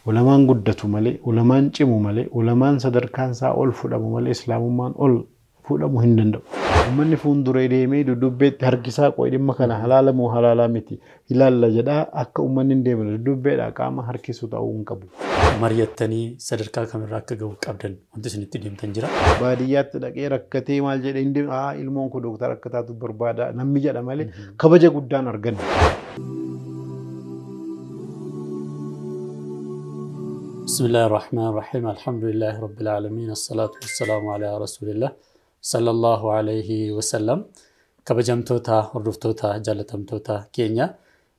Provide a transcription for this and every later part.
Ulamaan guddatu malee, ulamaan cimu malee, ulamaan sadarkaan isaa ol fudhamu malee islaamummaan ol fuudhamuu hin danda'u. Uummanni fuulduree deemee dudubbeetti harkisaa qo'ee dhimma kana halaala moo halaalaa miti ilaalla jedhaa akka uummanni hin deemne dudubbeedhaa qaama harkisu ta'uu hin qabu. Mari'attanii sadarkaa kamirraa akka gahu qabdan wanti isin itti deemtan jira. Baadiyyaatti dhaqee rakkatee maal jedhee hin deemne ilmoon kun dooktara akka taatu barbaada namni jedha malee kabaja guddaan arganna. بسم الله الرحمن الرحيم الحمد لله رب العالمين الصلاة والسلام على رسول الله صلى الله عليه وسلم kabajamtoota hordoftoota jaalatamtoota keenya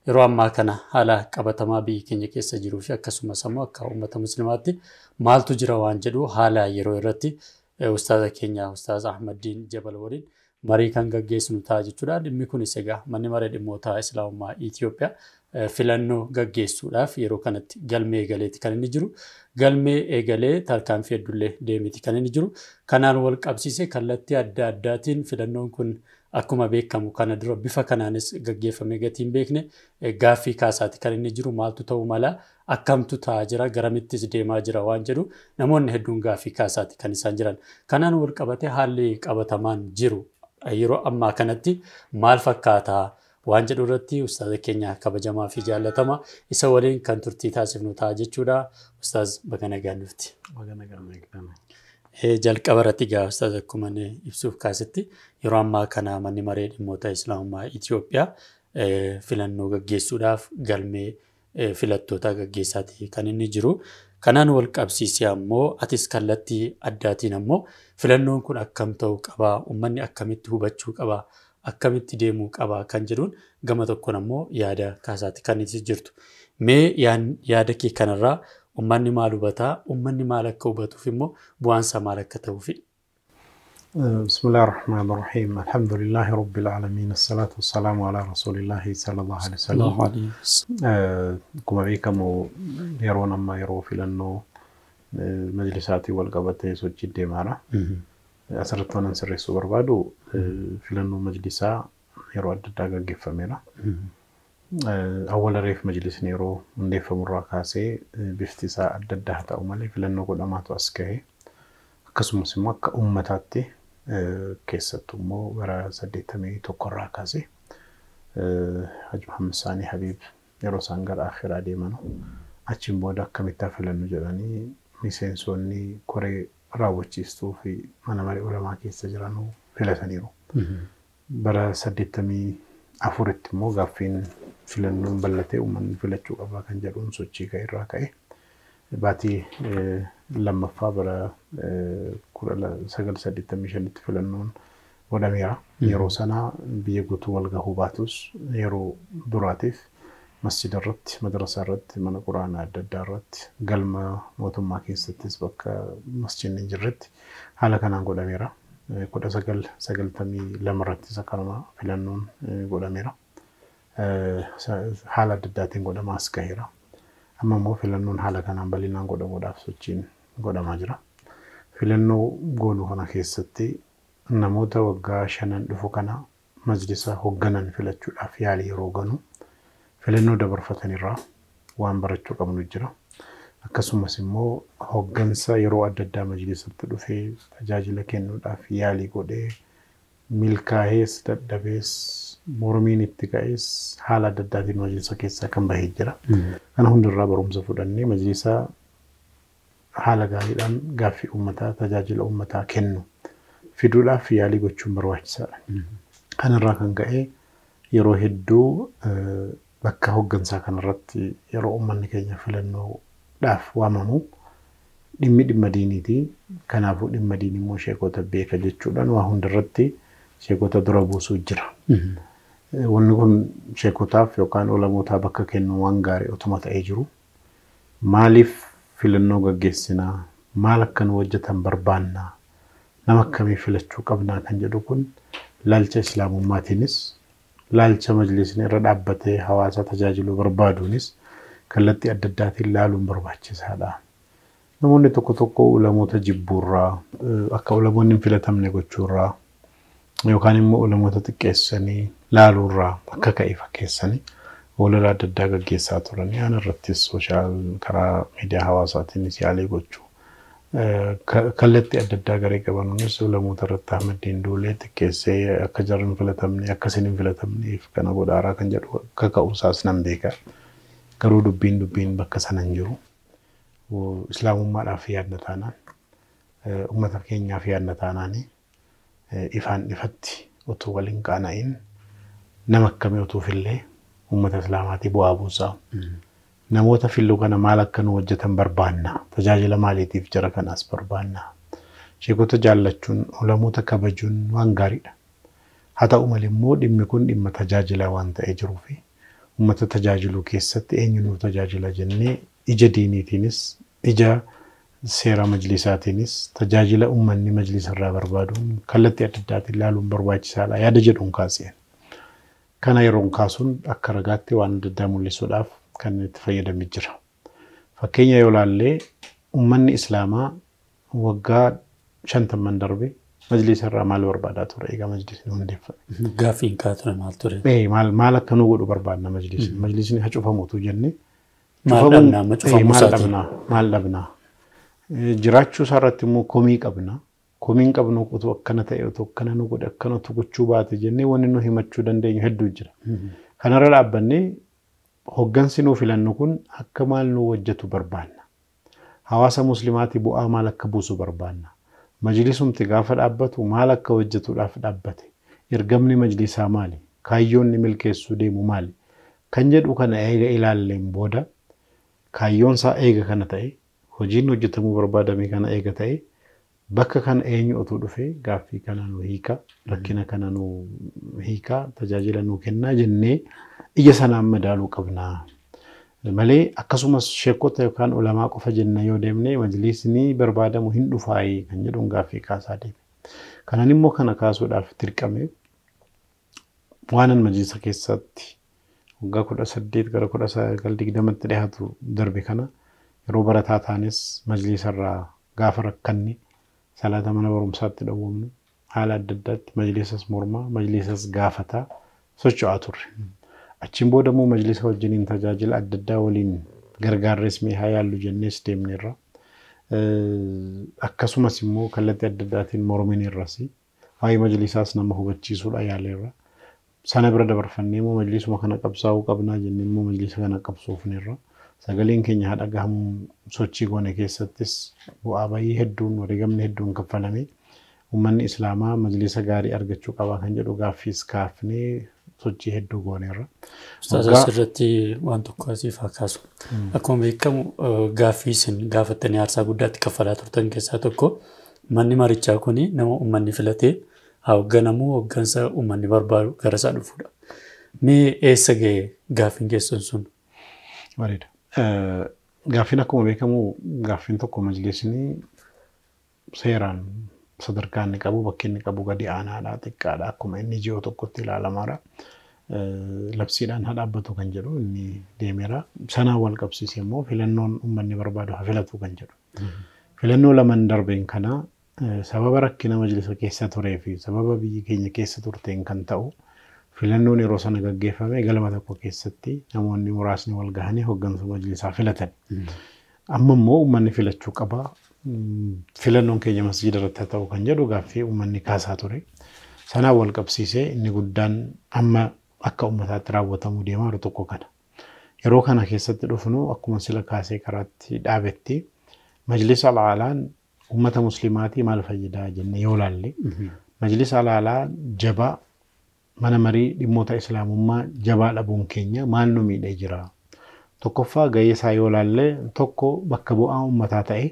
yeroo ammaa kana haala qabatamaa biyya keenya keessa jiruu fi akkasumas immoo akka uummata musliimaatti maaltu jira waan jedhu haala yeroo irratti ustaaza keenya ustaaza Ahmaddiin Jabal waliin marii kan gaggeessinu ta'a jechuudha. Dhimmi kunis egaa manni maree dhimmoota Islaamummaa Itoophiyaa filannoo gaggeessuudhaaf yeroo kanatti galmee eegaleeti kan inni jiru. Galmee eegalee tarkaanfii hedduullee deemiti kan inni jiru. Kanaan wal qabsiisee kallattii adda addaatiin filannoon kun akkuma beekamu kana dura bifa kanaanis gaggeeffamee gatii hin beekne gaaffii kaasaati kan inni jiru. Maaltu ta'uu mala, akkamtu ta'aa jira, garamittis deemaa jira waan jedhu namoonni hedduun gaaffii kaasaati kan isaan jiran. Kanaan wal qabatee haalli qabatamaan jiru yeroo ammaa kanatti maal fakkaataa waan jedhu irratti ustaaza keenya kabajamaa fi jaallatama isa waliin kan turtii taasifnu ta'a jechuudha. Ustaaz baga nagaan dhufti. Baga nagaan eegdame. Jalqaba irratti egaa ustaaz akkuma inni ibsuuf kaasetti yeroo ammaa kana manni maree dhimmoota Islaamummaa Itoophiyaa filannoo gaggeessuudhaaf galmee filattoota gaggeessaati kan inni jiru. Kanaan wal qabsiisee ammoo atis kallattii addaatiin ammoo filannoon kun akkam ta'uu qabaa, uummanni akkamitti hubachuu qabaa, akkamitti deemuu qabaa kan jedhuun gama tokkoon ammoo yaada kaasaati kan itti jirtu. Mee yaada kee kanarraa uummanni maal hubataa, uummanni maal akka hubatuuf immoo bu'aansaa maal akka ta'uufi? بسم الله الرحمن الرحيم الحمد لله رب العالمين الصلاة والسلام على رسول الله صلى الله عليه وسلم. Akkuma beekamu yeroon ammaa yeroo filannoo majlisaatii wal qabatee sochii deemaadha. Asirratti waan sirreessuu barbaadu filannoo majlisaa yeroo adda addaa gaggeeffameera. Awwaala reef majlisni yeroo hundeeffamurraa kaasee bifti isaa adda addaa haa ta'u malee filannoo godhamaatu as gahe. Akkasumas immoo akka uummataatti keessattuu immoo bara 81 irraa kaasee Haji Muhammad Saanii Habiib yeroo isaan gara akhiraa deeman achiin booda akkamitti haa filannu jedhanii miseensonni koree raawwachiistuu fi mana maree ulamaa keessa jiranuu filataniiru. Bara 84tti immoo gaaffiin filannoon bal'atee uummanni filachuu qabaa kan jedhuun sochii ka'e irraa ka'e. Baatii lammaffaa bara 1985tti filannoon godhameera. Yeroo sana biyya guutuu wal gahuu baatus yeroo duraatiif masjida irratti, madrasaa irratti, mana quraanaa adda addaa irratti, galma mootummaa keessattis bakka masjidni hin jirretti haala kanaan godhameera. 1992 irrattis akkanuma filannoon godhameera. Haala adda addaatiin godhamaa as gaheera. Amma immoo filannoon haala kanaan bal'inaan godhamuudhaaf sochiin godhamaa jira. Filannoo goonuu kana keessatti namoota waggaa 5 dhufu kana majlisa hoogganan filachuudhaaf yaalii yeroo ganu filannoo dabarfatanirraa waan barachuu qabnu jira. Akkasumas immoo hooggansa yeroo adda addaa majlisatti dhufee tajaajila kennuudhaaf yaalii godhee milkaa'ees dadhabees mormiin itti ka'es haala adda addaatiin majlisa keessaa kan bahee jira. Kana hundarraa barumsa fudhannee majlisa haala gaariidhaan gaaffii uummataa tajaajila uummataa kennu fiduudhaaf yaalii gochuun barbaachisaadha. Kanarraa kan ka'e yeroo hedduu bakka hooggansaa kanarratti yeroo uummanni keenya filannoodhaaf waamamu dhimmi dhimma diiniiti. Kanaafuu dhimma diinii immoo sheekota beeka jechuudhaan waa hundarratti sheekota dura buusuu jira. Wanni kun sheekotaaf yookaan ulamootaa bakka kennu waan gaarii otuma ta'ee jiru. Maaliif filannoo gaggeessinaa? Maal akka nu hojjetan barbaannaa? Nama akkamii filachuu qabnaa kan jedhu kun laalcha islaamummaatiinis laalcha majlisni irra dhaabbatee hawaasa tajaajiluu barbaaduunis kallattii adda addaatiin laaluun barbaachisaadha. Namoonni tokko tokko ulamoota jibbuurraa akka ulamoonni hin filatamne gochuurraa yookaan immoo ulamoota xiqqeessanii laaluurraa akka ka'e fakkeessanii Olola adda addaa gaggeessaa turanii ana irrattis sooshaal karaa miidiyaa hawaasaatiinis yaalii gochuu. Kallattii adda addaa garee qabanuunis ulamoota irratti Ahmadiin duulee xiqqeessee akka jarri hin filatamne akka isin hin filatamneef kana godhaaraa kan jedhu kaka'umsaas nan beeka. Garuu dubbiin bakka sana hin jiru. Islaamummaadhaaf yaadna taanaan uummata keenyaaf yaadna taanaani ifaan ifatti utuu waliin qaana'in nama akkamii utuu fillee uummata islaamaatii bu'aa buusaa. Namoota filluu kana maal akka nu hojjetan barbaanna. Tajaajila maaliitiif jara kanaas barbaanna. Sheekota jaallachuun, ulamoota kabajuun waan gaariidha. Haa ta'u malee immoo dhimmi kun dhimma tajaajilaa waan ta'ee jiruu fi uummata tajaajiluu keessatti eenyu nu tajaajila jennee ija diiniitiinis ija seera majlisaatiinis tajaajila uummanni majlisa irraa barbaaduun kallattii adda addaatiin ilaaluun barbaachisaadha yaada jedhuun kaaseen. Kana yeroon kaasuun akka ragaatti waan adda addaa mul'isuudhaaf kan itti fayyadamee jira. Fakkeenya yoo ilaalle uummanni islaamaa waggaa 50 darbe majlisa irraa maal barbaadaa ture? Egaa majlisni hundeeffame. Gaaffiin kaa ture maal ture? Maal akka nu godhu barbaadna majlisni? Majlisni haa cufamuutu jennee. Maal dhabnaa? Amma cufamuu isaati. Maal dhabnaa? Jiraachuu isaa irratti immoo komii qabna. Komiin qabnu utuu akkana ta'e utuu akkana nu godhe akkana utuu gochuu baate jennee wanni nu himachuu dandeenyu hedduu jira. Kanarra dhaabbannee hoggansi nuu filannu kun akka maal nu hojjetu barbaanna. Hawaasa muslimaatii bu'aa maal akka buusu barbaanna. Majlisumti gaafa dhaabbatu maal akka hojjetuudhaaf dhaabbate. Ergamni majlisaa maali? Kaayyoon milkeessuu deemu maali? Kan jedhu kana eega ilaalleen booda kaayyoon isaa eega kana ta'e hojiin hojjetamuu barbaadame kana eega ta'e bakka kana eenyu utuu dhufee gaaffii kana nu hiika, rakkina kana nu hiika, tajaajila nu kennaa jennee ija sanaan madaaluu qabna. Malee akkasumas sheekota yookaan ulamaa qofa jenna yoo deemne majlisni barbaadamu hin dhufaayii kan jedhuun gaaffii kaasaa deeme. Kanan immoo kana kaasuudhaaf dirqame waanan majlisa keessatti waggaa 18 gara 19 20tti dhiyaatu darbe kana yeroo barataa taanes majlisarraa gaafa rakkanne salaata mana barumsaatti dhowwamnu haala adda addaatti majlisas mormaa majlisas gaafataa socho'aa turre. Achiin booda immoo majlisa wajjiniin tajaajila adda addaa waliin gargaarres mee haa yaallu jennees deemneerra. Akkasumas immoo kallattii adda addaatiin mormineerras waa'ee majlisaas nama hubachiisuudha yaaleerra. Sana bira dabarfannee immoo majlisuma kana qabsaa'uu qabnaa jennee immoo majlisa kana qabsoofneerra. Sagaleen keenya haa dhagahamu sochii goone keessattis bu'aa bayii hedduun wareegamni hedduun kaffalame uummanni islaamaa majlisa gaarii argachuu qabaa kan jedhu gaaffiis kaafnee sochii hedduu gooneerra. Ustaaz asirratti waan tokko asiif haa kaasu. Akkuma beekamu gaaffii isin gaafattanii aarsaa guddaatti kaffalaa turtan keessaa tokko manni marichaa kuni nama uummanni filatee haa hoogganamuu hooggansa uummanni barbaadu gara isaa dhufudha. Mee eessa ga'e gaaffiin keessan sun? Bareeda. Gaaffiin akkuma beekamu gaaffiin tokko majlisni seeraan sadarkaa inni qabu bakki inni qabu gadi aanaadha xiqqaadha akkuma inni ji'oo tokkotti ilaalamaadha. Labsiidhaan haa dhaabbatu kan jedhu inni deemeera. Sanaan wal qabsiise immoo filannoon uummanni barbaadu haa filatu kan jedhu. Filannoo lamaan darbeen kana sababa rakkina majlisa keessa turee fi sababa biyyi keenya keessa turteen kan ta'u filannoon yeroo sana gaggeeffame galma tokko keessatti namoonni muraasni wal gahanii hooggansa majlisaa filatan. Amma immoo uummanni filachuu qaba. Filannoon keenya masjiida irratti haa ta'u kan jedhu gaaffii uummanni kaasaa ture. Sanaan wal qabsiisee inni guddaan amma akka uummataatti raawwatamuu deemaa jiru tokko kana. Yeroo kana keessatti dhufnu akkuma sila kaasee karaatti dhaabetti majlisa alaalaan uummata muslimaatii maal fayyadaa jennee yoo ilaalle majlisa alaalaa jabaa mana marii dhimmoota islaamummaa jabaa dhabuun keenya maal nu miidhee jira? Tokkoffaa gahee isaa yoo ilaalle tokko bakka bu'aa uummataa ta'e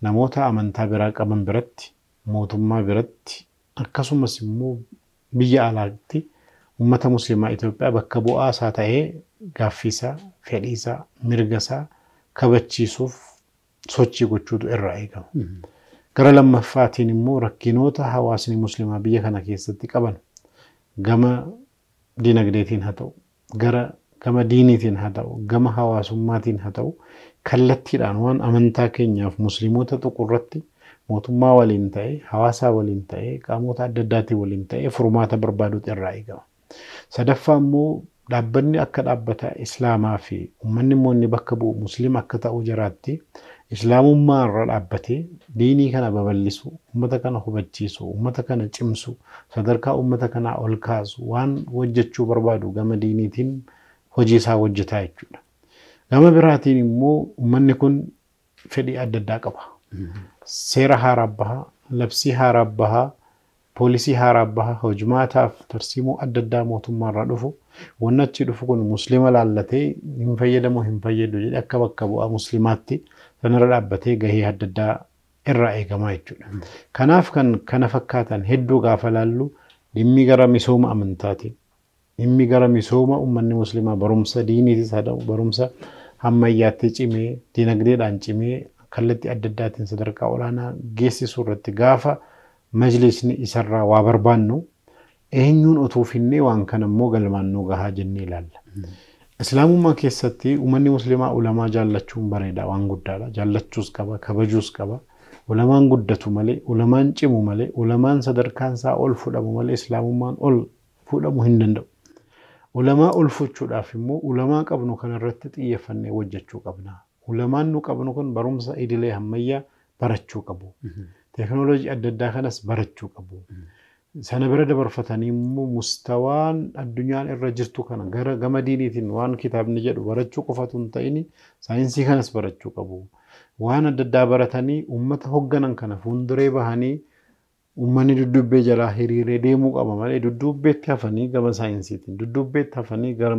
namoota amantaa biraa qaban biratti mootummaa biratti akkasumas immoo biyya alaatti uummata musliimaa Itoophiyaa bakka bu'aa isaa ta'ee gaaffii isaa, fedhii isaa, mirga isaa kabachiisuuf sochii gochuutu irraa eegama. Gara lammaffaatiin immoo rakkinoota hawaasni musliimaa biyya kana keessatti qaban gama dinagdeetiin haa ta'u, gama diiniitiin haa ta'u, gama hawaasummaatiin haa ta'u, kallattiidhaan waan amantaa keenyaaf musliimota tuqurratti mootummaa waliin ta'e, hawaasaa waliin ta'e, qaamota adda addaatiin waliin ta'e furmaata barbaaduutu irraa eegama. Sadaffaa immoo Dhaabbanni akka dhaabbata Islaamaa fi uummanni immoo inni bakka bu'u Musliima akka ta'uu jiraatti Islaamummaa irra dhaabbatee diinii kana babal'isu, uummata kana hubachiisu, uummata kana cimsu, sadarkaa uummata kanaa ol kaasu waan hojjechuu barbaadu gama diiniitiin hojii isaa hojjetaa jechuudha. Gama biraatiin immoo uummanni kun fedhii adda addaa qaba. Seera haaraa bahaa, labsii haaraa bahaa, poolisii haaraa bahaa, hojmaataaf tarsiimoo adda addaa mootummaa irraa dhufu. Wanni achi dhufu kun musliima laallatee hin fayyadamu hin fayyadu jedhee akka bakka bu'aa musliimaatti sanarra dhaabbatee gahee adda addaa irraa eegamaa jechuudha. Kanaaf kan kana fakkaatan hedduu gaafa laallu dhimmi gara misooma amantaatiin, dhimmi gara misooma uummanni musliimaa barumsa diiniitis haa ta'u barumsa ammayyaatti cimee dinagdeedhaan cimee kallattii adda addaatiin sadarkaa olaanaa geessisuu irratti gaafa majlisni isarraa waa barbaannu eenyuun utuu finnee waan kana immoo galmaan nu gahaa jennee ilaalla. Islaamummaa keessatti uummanni musliimaa ulamaa jaallachuun bareeda waan guddaadha. Jaallachuus qaba, kabajuus qaba. Ulamaan guddatu malee, ulamaan cimu malee, ulamaan sadarkaan isaa ol fudhamu malee islaamummaan ol fudhamu hin danda'u. Ulamaa ol fuchuudhaaf immoo ulamaa qabnu kanarratti xiyyeeffannee hojjechuu qabna. Ulamaan nu qabnu kun barumsa idilee ammayyaa barachuu qabu. Teekinooloojii adda addaa kanas barachuu qabu. Sana bira dabarfatanii immoo mustawaan addunyaan irra jirtu kana gara gama diiniitiin waan kitaabni jedhu barachuu qofatu hin ta'in saayinsii kanas barachuu qabu. Waan adda addaa baratanii uummata hogganan kana fuulduree bahanii uummanni duddubbee jalaa hiriiree deemuu qaba malee dudubbeetti hafanii gama saayinsiitiin, dudubbeetti hafanii gara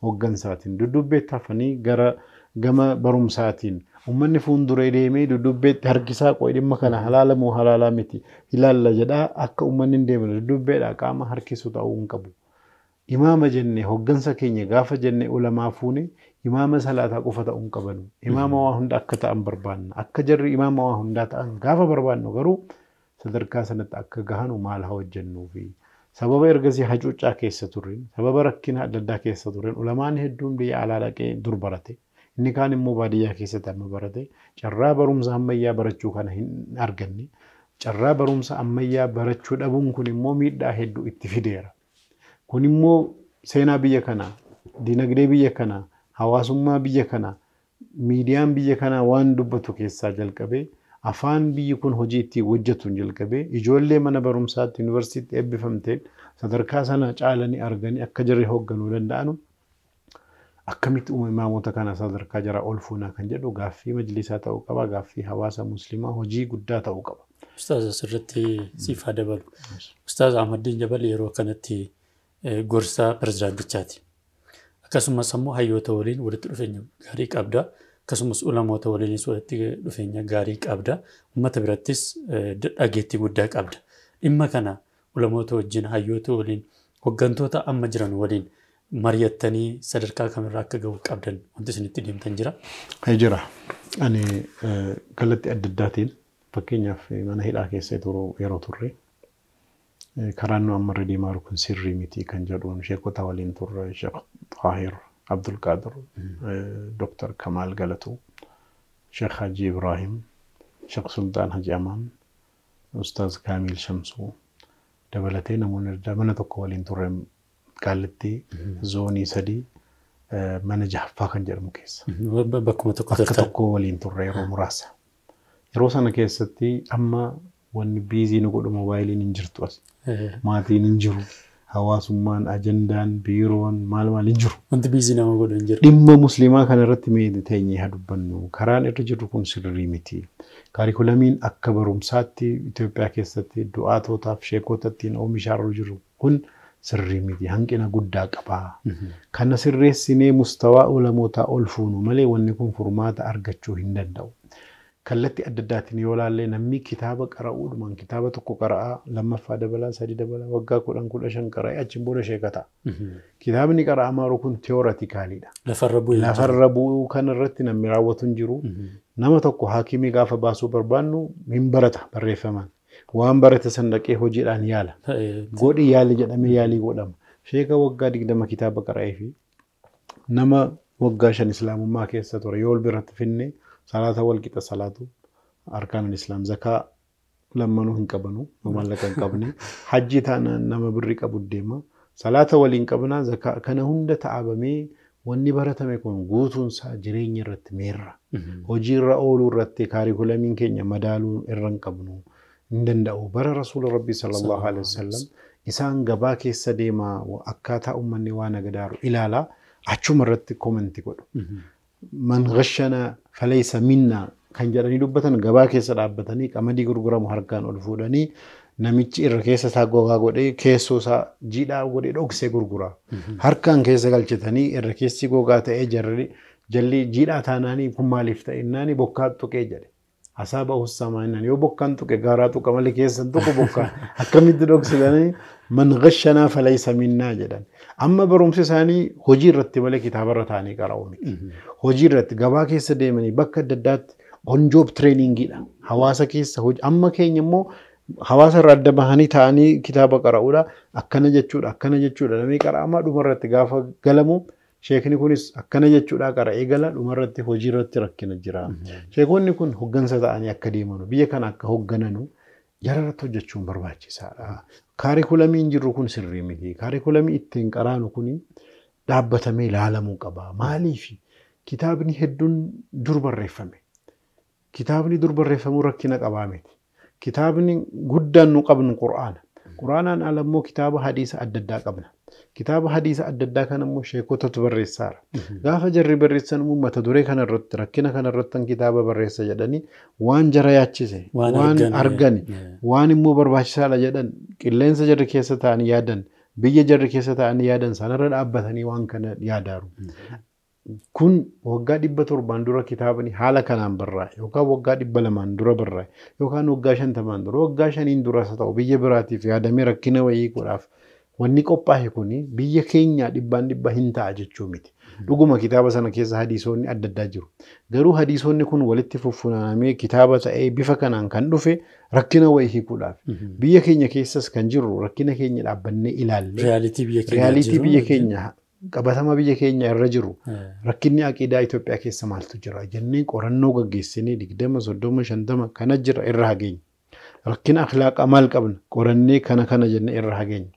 hoggansaatiin, dudubbeetti hafanii gara gama barumsaatiin uummanni fuulduree deemee dudubbeetti harkisaa qo'ee dhimma kana halaala moo halaalaa miti ilaalla jedhaa akka uummanni hin deemne dudubbeedhaa qaama harkisu ta'uu hin qabu. Imaama jennee hoggansa keenya gaafa jennee ulamaa fuune imaama salaataa qofa ta'uu hin qabanu. Imaama waa hunda akka ta'an barbaanna. Akka jarri imaama waa hundaa ta'an gaafa barbaannu garuu sadarkaa sanatti akka gahanu maal haa hojjennuufi. Sababa ergasii hacuuccaa keessa tureen, sababa rakkina adda addaa keessa tureen ulamaan hedduun biyya alaa dhaqee dur barate. Inni kaan immoo baadiyyaa keessatti amma barate. Carraa barumsa ammayyaa barachuu kana hin arganne. Carraa barumsa ammayyaa barachuu dhabuun kun immoo miidhaa hedduu itti fideera. Kun immoo seenaa biyya kanaa, dinagdee biyya kanaa, hawaasummaa biyya kanaa, miidiyaan biyya kanaa waan dubbatu keessaa jalqabee afaan biyyi kun hojii ittiin hojjetuun jalqabee ijoollee mana barumsaatti yuunivarsiitii eebbifamteen sadarkaa sana caalanii arganii akka jarri hoogganuu danda'anu akkamitti imaamota kana sadarkaa jara ol fuunaa kan jedhu gaaffii majlisaa ta'uu qaba, gaaffii hawaasa musliimaa hojii guddaa ta'uu qaba. Ustaaz asirratti siif haa dabalu. Ustaaz Ahmaddiin Jabal yeroo kanatti gorsaa pirezidaantichaati. Akkasumas immoo hayyoota waliin walitti dhufeenya gaarii qabda. Akkasumas ulamoota waliinis walitti dhufeenya gaarii qabda. Uummata birattis dhageettii guddaa qabda. Dhimma kana ulamoota wajjin, hayyoota waliin, hoggantoota amma jiran waliin mari'attanii sadarkaa kamirraa akka gahu qabdan wanti isinitti deemtan jira? Jira. Ani kallattii adda addaatiin fakkeenyaaf mana hidhaa keessa yeroo turre karaan nu amma irra deemaa jiru kun sirrii miti kan jedhuun sheekota waliin turre Sheekh Xaahir Abdulqaadir, Dooktar Kamaal Galatuu, Sheekh Haji Ibrahim, Sheekh Sultaan Haji Amaan, Ustaaz Kaamil Shamsuu dabalatee namoonni adda mana tokko waliin turre Qaallitti zoonii 3 mana jahaffaa kan jedhamu keessa. Bakkuma tokko Bakka tokko waliin turre yeroo muraasa. Yeroo sana keessatti amma wanni biizii nu godhu moobaayiliin hin jirtu as. Maatiin hin jiru. Hawaasummaan, ajandaan, biiroon maal maal hin jiru. Wanti biizii nama godhu hin jiru. Dhimma musliimaa kana irratti mee teenyee haa dubbannu. Karaan irra jirru kun sirrii miti. Kaarikulamiin akka barumsaatti Itoophiyaa keessatti du'aatootaaf sheekota ittiin oomishaa jiru kun sirrii miti. Hanqina guddaa qaba. Kana sirreessinee mustawaa ulamootaa ol fuunu malee wanni kun furmaata argachuu hin danda'u. Kallattii adda addaatiin yoo ilaalle namni kitaaba qara'uudhumaan kitaaba tokko qara'aa lammaffaa dabalaa sadii dabalaa waggaa 10 15 qara'ee achiin booda sheeka ta'a. Kitaabni qara'amaa jiru kun tiyooratiikaaliidha. Lafarra bu'uu kanarratti namni raawwatu hin jiru. Nama tokko haakimii gaafa baasuu barbaannu hin barata barreeffamaan. Waan barate san dhaqee hojiidhaan yaala. Godhi yaali jedhamee yaalii godhama. Sheeka waggaa 20 kitaaba qara'ee fi nama waggaa 5 islaamummaa keessa ture yoo wal biratti finne salaata wal qixa salaatu arkaan islaam zakaa lammanuu hin qabanu maallaqa hin qabne hajji taanaan nama birrii qabu deema Salaata waliin qabna, zakaa kana hunda ta'abamee wanni baratame kun guutuun isaa jireenya irratti meerra. Hojiirra ooluu irratti kaarikulamiin keenya madaaluu irra hin qabnu hin danda'u. Bara Rasuula Rabbii sallallahu alaihi wasallam isaan gabaa keessa deemaa akkaataa uummanni waan agadaaru ilaalaa achuma irratti koomenti godhu. Man ghashana falaysa minna kan jedhanii dubbatan gabaa keessa dhaabbatanii qamadii gurguramu harkaan ol fuudhanii namichi irra keessa isaa gogaa godhee keessoo isaa jiidhaa godhee dhoksee gurgura. Harkaan keessa galchatanii irra keessi gogaa ta'ee jalli jiidhaa taanaanii kun maaliif ta'e innaani bokkaa tuqee jedhe. Asaaba hussamaa innaan yoo bokkaan tuqe gaaraa tuqa malee keessan tuqu bokkaan akkamitti dhoksitanii man ghashanaa falaysa minnaa jedhan. Amma barumsi isaanii hojii irratti malee kitaabarra taa'anii qara'u miti. Hojii irratti gabaa keessa deemanii bakka adda addaatti on job trainingiidha. Hawaasa keessa hojii amma keenya immoo hawaasa irraa adda bahanii taa'anii kitaaba qara'uudha. Akkana jechuudha akkana jechuudha namni qara'amaa dhumarratti gaafa galamu sheekni kunis akkana jechuudha qara'ee gala dhumarratti hojii irratti rakkina jira. Sheekonni kun hoggansa ta'anii akka deemanu biyya kana akka hoggananu jara irratti hojjechuun barbaachisaadha. Kaarikulamiin jirru kun sirrii miti. Kaarikulamii ittiin qaraanu kun dhaabbatamee ilaalamuu qaba. Maaliif kitaabni hedduun dur barreeffame? Kitaabni dur barreeffamuu rakkina qabaa miti. Kitaabni guddaan nu qabnu Qur'aana. Qur'aanaan ala immoo kitaaba hadiisa adda addaa qabna. Kitaaba hadiisa adda addaa kana immoo sheekotatu barreessaara. Gaafa jarri barreessan immoo mata duree kana irratti rakkina kana irratti kitaaba barreessa jedhanii waan jara yaachise, waan argani, waan immoo barbaachisaadha jedhan qilleensa jarri keessa taa'anii yaadan, biyya jarri keessa taa'anii yaadan sanarra dhaabbatanii waan kana yaadaaru. Kun waggaa 700 dura kitaabni haala kanaan barraa'e yookaan waggaa 200 dura barraa'e yookaan waggaa 50 dura waggaa 5 dura isa ta'u biyya biraatiif yaadamee rakkina wayii godhaaf wanni qophaa'e kun biyya keenya 100% hin ta'a jechuu miti. Dhuguma kitaaba sana keessa hadiisonni adda addaa jiru. Garuu hadiisonni kun walitti fuffunaanamee kitaaba ta'ee bifa kanaan kan dhufe rakkina wayii hiikuudhaaf. Biyya keenya keessas kan jirru rakkina keenya dhaabbannee ilaalle. Riyaalitii biyya keenya qabatama biyya keenya irra jiru rakkinni aqiidaa Itoophiyaa keessa maaltu jira jennee qorannoo gaggeessinee 20, 30, 50 kana jira irra hageenya. Rakkina akhlaaqaa maal qabna qorannee kana kana jennee irra hageenya.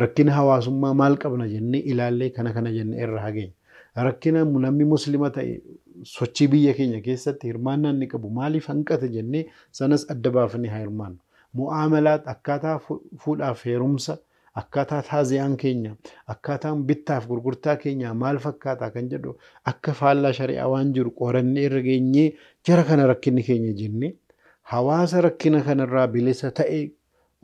Rakkina hawaasummaa maal qabna jennee ilaallee kana kana jennee irra hageenya. Rakkina namni muslima ta'e sochii biyya keenya keessatti hirmaannaan inni qabu maaliif hanqate jennee sanas adda baafnee haa hirmaannu. Mu'aamalaat akkaataa fuudhaaf heerumsa akkaataa taaziyaan keenya akkaataan bittaaf gurgurtaa keenya maal fakkaata kan jedhu akka faallaa shari'aa waan jiru qorannee irra geenyee jara kana rakkinni keenya jennee hawaasa rakkina kanarraa bilisa ta'e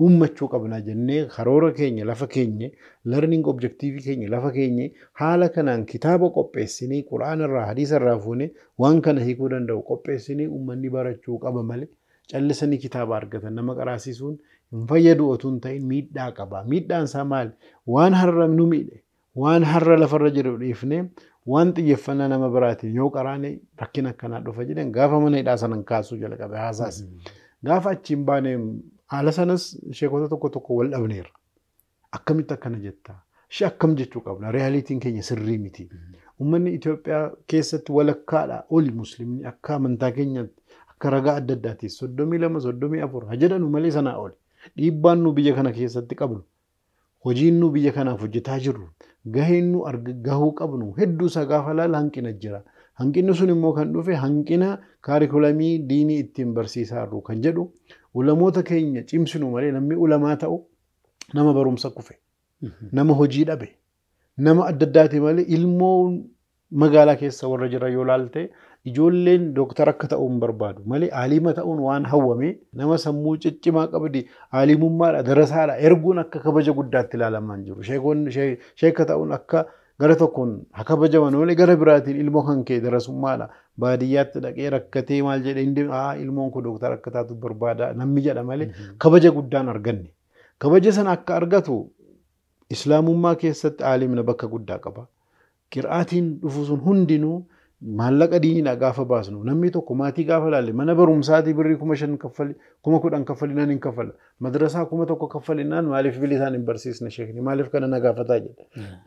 uummachuu qabna jennee karoora keenya lafa keenya learning objective keenya lafa keenya haala kanaan kitaaba qopheessinee quraana irraa hadiisa irraa fuunee waan kana hiikuu danda'u qopheessinee uummanni barachuu qaba malee callisanii kitaaba argatan nama qaraasisuun hin fayyadu otoo hin ta'in miidhaa qaba. Miidhaan isaa maali? Waan har'a nu miidhe, waan har'a lafarra jiru dhiifnee waan xiyyeeffannaa nama biraatiin yoo qaraane rakkina akkanaa dhufa jedhan gaafa mana hidhaa sanan kaasuu jalqabe haasaas. Gaafa achiin baane haala sanas sheekota tokko tokko wal dhabneerra. Akkamitti akkana jettaa? Ishee akkam jechuu qabna? Riyaalitiin keenya sirrii miti. Uummanni Itoophiyaa keessatti walakkaadha oli muslimni akka amantaa keenyaatti akka ragaa adda addaatti 32, 34 haa jedhanu malee sanaa oli. Dhiibbaan nu biyya kana keessatti qabnu, hojiin nu biyya kanaaf hojjetaa jirru, gaheen nu gahuu qabnu hedduu isaa gaafa laala hanqina jira. Hanqinni sun immoo kan dhufe hanqina kaarikulamii diinii ittiin barsiisaa jirru kan jedhu ulamoota keenya cimsinu malee namni ulamaa ta'u nama barumsa kufe, nama hojii dhabe, nama adda addaati malee ilmoo magaalaa keessa warra jira yoo laalte ijoolleen dooktara akka ta'uu hin barbaadu malee aalima ta'uun waan hawwame nama sammuu ciccimaa qabdi aalimummaadha darasaadha erguun akka kabaja guddaatti ilaalamaa hin jiru. Sheeka ta'uun akka gara tokkoon haa kabajaman malee gara biraatiin ilmoo kan kee darasummaadha baadiyyaatti dhaqee rakkatee maal jedhee hin deemu ilmoon kun dooktara akka taatu barbaada namni jedha malee kabaja guddaan arganne. Kabaja sana akka argatu islaamummaa keessatti aalimna bakka guddaa qaba. Qir'aatiin dhufu sun hundinuu maallaqa diiniidha gaafa baasnu namni tokko maatii gaafa laalle mana barumsaatii birrii 5,000 kaffali 10,000 kaffalinaan hin kaffala madrasaa 1,000 kaffalinaan maaliif bilisaan hin barsiisne sheekni maaliif kana na gaafataa jedha.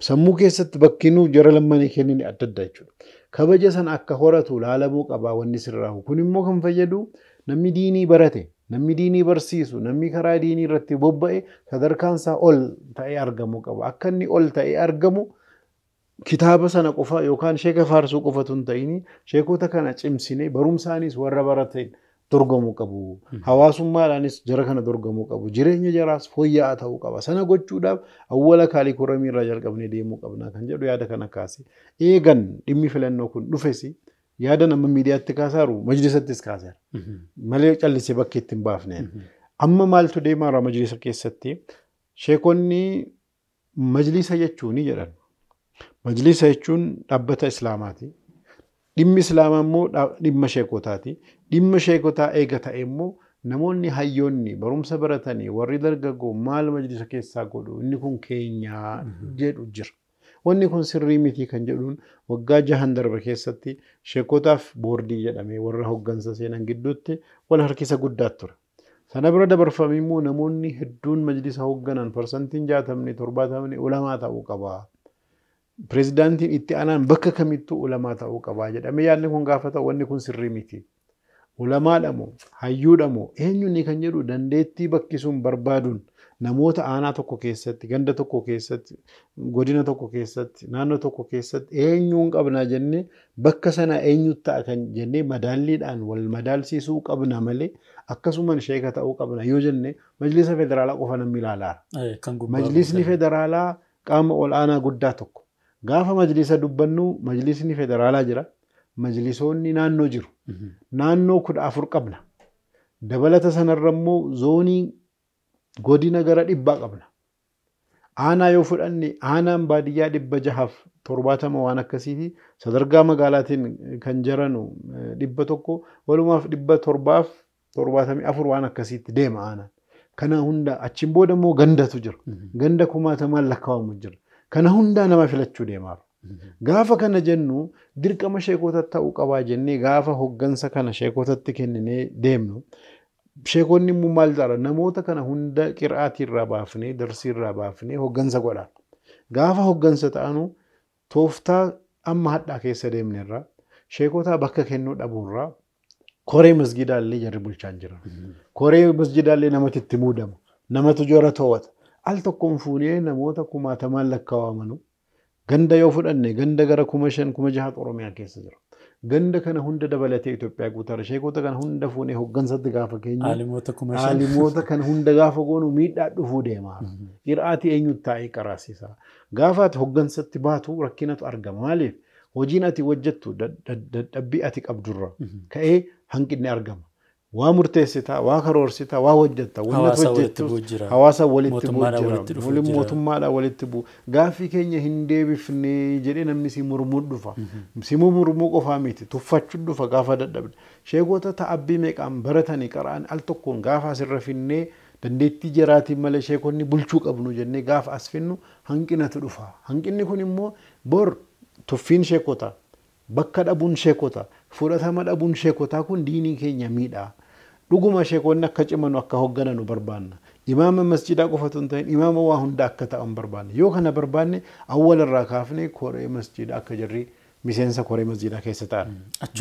Sammuu keessatti bakki nu jara lammanii kennine adda adda jechuudha. Kabaja sana akka horatu laalamuu qabaa wanni sirraahu kun immoo kan fayyadu namni diinii barate Namni diinii barsiisu, namni karaa diinii irratti bobba'e sadarkaan isaa ol ta'ee argamuu qaba. Akka inni ol ta'ee argamu kitaaba sana qofa yookaan sheeka faarsuu qofatu hin ta'in sheekota kana cimsinee barumsaanis warra baratan dorgomuu qabu. Hawaasummaadhaanis jara kana dorgomuu qabu. Jireenya jaraas fooyya'aa ta'uu qaba. Sana gochuudhaaf awwala kaalikuramii irraa jalqabnee deemuu qabna kan jedhu yaada kana kaase. Eegan dhimmi filannoo kun dhufes yaada nama miidiyaatti kaasaaru majlisattis kaaseera. Malee callisee bakka itti hin baafne. Amma maaltu deemaa jira majlisa keessatti? Sheekonni majlisa jechuun ni jedhan. Majlisa jechuun dhaabbata Islaamaati. Dhimmi Islaamaa immoo dhimma sheekotaati. Dhimma sheekotaa eega ta'e immoo namoonni hayyoonni barumsa baratanii warri dargaggoo maal majlisa keessaa godhu inni kun keenyaa jedhu jira. Wanni kun sirrii miti kan jedhuun waggaa 6 darbe keessatti sheekotaaf boordii jedhamee warra hoggansa seenan gidduutti wal harkisa guddaa ture. Sana bira dabarfamee immoo namoonni hedduun majlisa hogganan parsantiin 60 70 ulamaa ta'uu qaba. Pireezidaantiin itti aanaan bakka kamittuu ulamaa ta'uu qaba jedhamee yaadni kun gaafa ta'u wanni kun sirrii miti. Ulamaadha moo hayyuudha moo eenyuun kan jedhu dandeettii bakki sun barbaaduun namoota aanaa tokko keessatti, ganda tokko keessatti, godina tokko keessatti, naannoo tokko keessatti eenyuun qabna jennee bakka sana eenyu ta'a kan jennee madaalliidhaan wal madaalsiisuu qabna malee akkasumaan sheeka ta'uu qabna yoo jenne majlisa federaalaa qofa namni ilaalaa. Majlisni federaalaa qaama ol aanaa guddaa tokko. Gaafa majlisa dubbannu majlisni federaalaa jira. Majlisoonni naannoo jiru. Naannoo 14 qabna. Dabalata sanarra immoo zoonii godina gara 100 qabna. Aanaa yoo fudhanne aanaan baadiyyaa 670 waan akkasiiti. Sadarkaa magaalaatiin kan jiranu 100 walumaaf 774 waan akkasiitti deema aanaan. Kana hunda achiin booda immoo gandatu jira. Ganda kumaatamaan lakkaa'amu jira. Kana hundaa nama filachuu deemaa. Gaafa kana jennu dirqama sheekotatti ta'uu qabaa jennee gaafa hoggansa kana sheekotatti kenninee deemnu sheekonni immoo maal ta'a namoota kana hunda qiraatii irraa baafnee darsii irraa baafnee hoggansa godha. Gaafa hoggansa ta'anu tooftaa amma hadhaa keessa deemne irraa sheekotaa bakka kennuu dhabuurraa koree masgidaallee jarri bulchaa jiran. Koree masgidaallee namatti itti muudama. Namatu jora to'ata. Al tokkoon fuunee namoota kumaatamaan lakkaawamanu ganda yoo fudhanne ganda gara 5,000 6,000 Oromiyaa keessa jira. Ganda kana hunda dabalatee Itoophiyaa guutarra sheekota kana hunda fuunee hoggansatti gaafa keenya aalimoota kana hunda gaafa goonu miidhaa dhufuu deema. Qiraatii eenyutti taa'ee qaraasisa. Gaafa ati hoggansatti baatu rakkinatu argama. Maaliif hojiin ati hojjettu dadhabbii ati qabdurra ka'ee hanqinni argama. Waa murteessitaa, waa karoorsitaa, waa hojjetta. Hawaasa walitti bu'u jira. Mootummaadhaan walitti bu'u. Gaaffii keenya hin deebifne jedhee namni si murmuu dhufa. Si murmuu qofaa miti. Tuffachuu dhufa gaafa dadhabde. Sheekota ta'abbii meeqaan baratanii qara'an al tokkoon gaafa asirra finnee dandeettii jaraatiin malee sheekonni bulchuu qabnu jennee gaafa as finnu hanqinatu dhufa. Hanqinni kun immoo bor tuffiin sheekota, bakka dhabuun sheekota, fudhatama dhabuun sheekotaa kun diinii keenya miidha. Dhuguma sheekonni akka cimanu akka hoggananu barbaanna. Imaama masjidaa qofatu hin ta'in imaama waa hunda akka ta'an barbaanna. Yoo kana barbaanne awwala irraa kaafnee koree masjidaa akka jarri miseensa koree masjidaa keessa ta'an.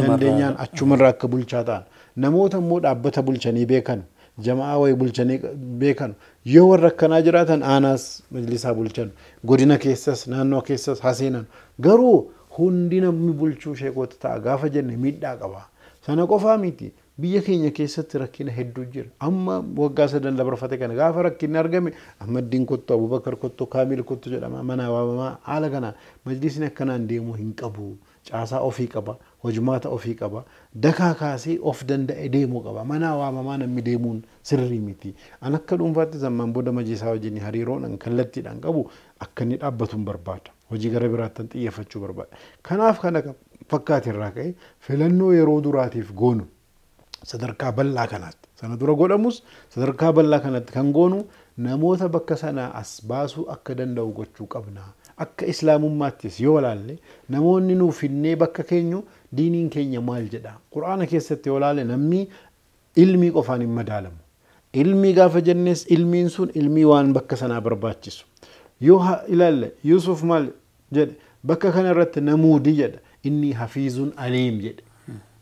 Dandeenyaan achumarraa akka bulchaa ta'an. Namoota immoo dhaabbata bulchanii beekan, jamaa wayii bulchanii beekan. Yoo warra akkanaa jiraatan aanaas majlisaa bulchan, godina keessas naannoo keessas haseenan. Garuu hundi namni bulchuu sheekota ta'a gaafa jenne miidhaa qaba. Sana qofaa miti. Biyya keenya keessatti rakkina hedduu jira. Amma waggaa 3 dabarfate kana gaafa rakkinni argame Ahmaddiin kottu, Abubakar kottu, Kaamil kottu jedhama mana waamamaa haala kana majlisni akkanaan deemuu hin qabu. Caasaa ofii qaba, hojmaata ofii qaba, dakaa kaasee of danda'e deemuu qaba. Mana waamamaa namni deemuun sirrii miti. An akka dhuunfaatti zammaan booda majlisaa wajjin hariiroon kallattiidhaan qabu akka inni dhaabbatu hin barbaada. Hojii gara biraatti xiyyeeffachuu barbaada. Kanaaf kana fakkaate irraa ka'e filannoo yeroo duraatiif goonu sadarkaa bal'aa kanaatti. Sana dura godhamus sadarkaa bal'aa kanatti kan goonu namoota bakka sanaa as baasuu akka danda'u gochuu qabna. Akka islaamummaattis yoo ilaalle namoonni nuuf finnee bakka keenyu diiniin keenya maal jedha. Quraana keessatti yoo ilaalle namni ilmii qofaan hin madaalamu. Ilmii gaafa jennes ilmiin sun ilmii waan bakka sanaa barbaachisu. Yoo ilaalle Yusuf maal jedhe bakka kana irratti namuudi jedha. Inni hafiizun aliim jedhe.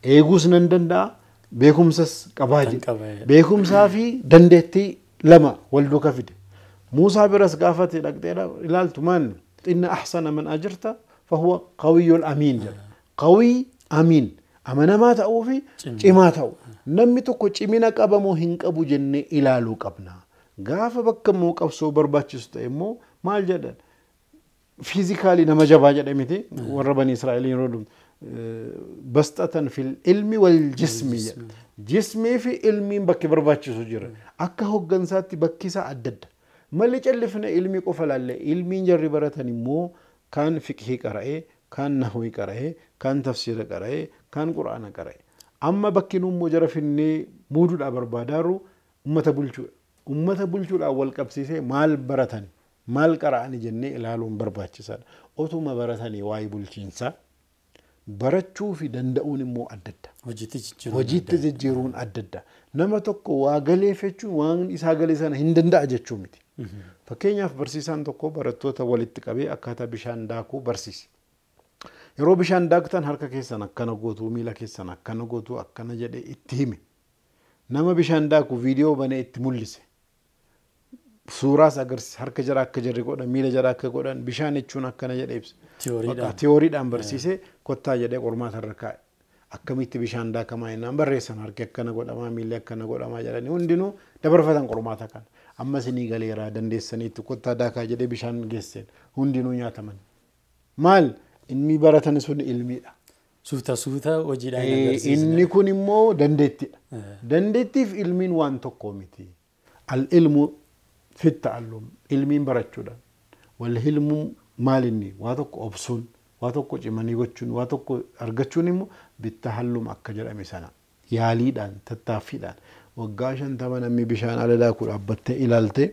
Eeguus nan danda'a. Beekumsas qabaa jedhe. Beekumsaa fi dandeettii lama wal duukaa fide. Muusaa biras gaafate dhaqxee ilaaltu maal inna ahsana man ajirta fahuwa qawiyyul amiin jedha. Qawiy amiin amanamaa ta'uu fi cimaa ta'u. Namni tokko cimina qaba moo hin qabu jennee ilaaluu qabna. Gaafa bakka immoo qabsoo barbaachisu ta'e immoo maal jedhan fiizikaalii nama jabaa jedhe miti warra bani Israa'eliin yeroo dhumtu basxatan fil ilmi wal jismi jedha. Jismii fi ilmiin bakki barbaachisu jira. Akka hoggansaatti bakki isaa adda adda. Malee callifne ilmii qofa laallee ilmiin jarri baratan immoo kaan fiqhii qara'ee, kaan nahwii qara'ee, kaan tafsiira qara'ee, kaan quraana qara'ee. Amma bakki nu immoo jara finnee muuduudhaa barbaadaaru ummata bulchuudha. Ummata bulchuudhaan wal qabsiisee maal baratan maal qara'ani jennee ilaaluun barbaachisaadha. Otuma baratanii waa'ee bulchiinsaa barachuu fi danda'uun immoo adda adda. Hojiitti jijjiiruun adda adda. Nama tokko waa galeef jechuun waan isaa galee sana hin danda'a jechuu miti. Fakkeenyaaf barsiisaan tokko barattoota walitti qabee akkaataa bishaan daakuu barsiise. Yeroo bishaan daaktan harka keessan akkana gootu, miila keessan akkana gootu, akkana jedhee itti hime. Nama bishaan daaku viidiyoo banee itti mul'ise. Suuraas agarsiise harka jara akka jarri godhan, miila jara akka godhan, bishaan jechuun akkana jedhee ibse. Tiyooriidhaan barsiisee kottaa jedhee qormaata irra kaa'e. Akkamitti bishaan daakamaa jennaan barreessan harki akkana godhamaa, miilli akkana godhamaa jedhanii hundinuu dabarfatan qormaata kana. Amma isinii galeeraa dandeessaniitti kottaa daakaa jedhee bishaan geesseen hundinuu nyaataman. Maal inni baratan sun ilmiidha. Suuta suuta hojiidhaan agarsiisa. Inni kun immoo dandeettiidha. Dandeettiif ilmiin waan tokko miti. Al-ilmu fi ta'allum ilmiin barachuudhaan. Wal ilmu maal inni waa tokko obsuun, waa tokko cimanii gochuun, waa tokko argachuun immoo bittahallum akka jedhame sana yaaliidhaan tattaaffiidhaan waggaa 50 namni bishaan ala daakuu dhaabbattee ilaaltee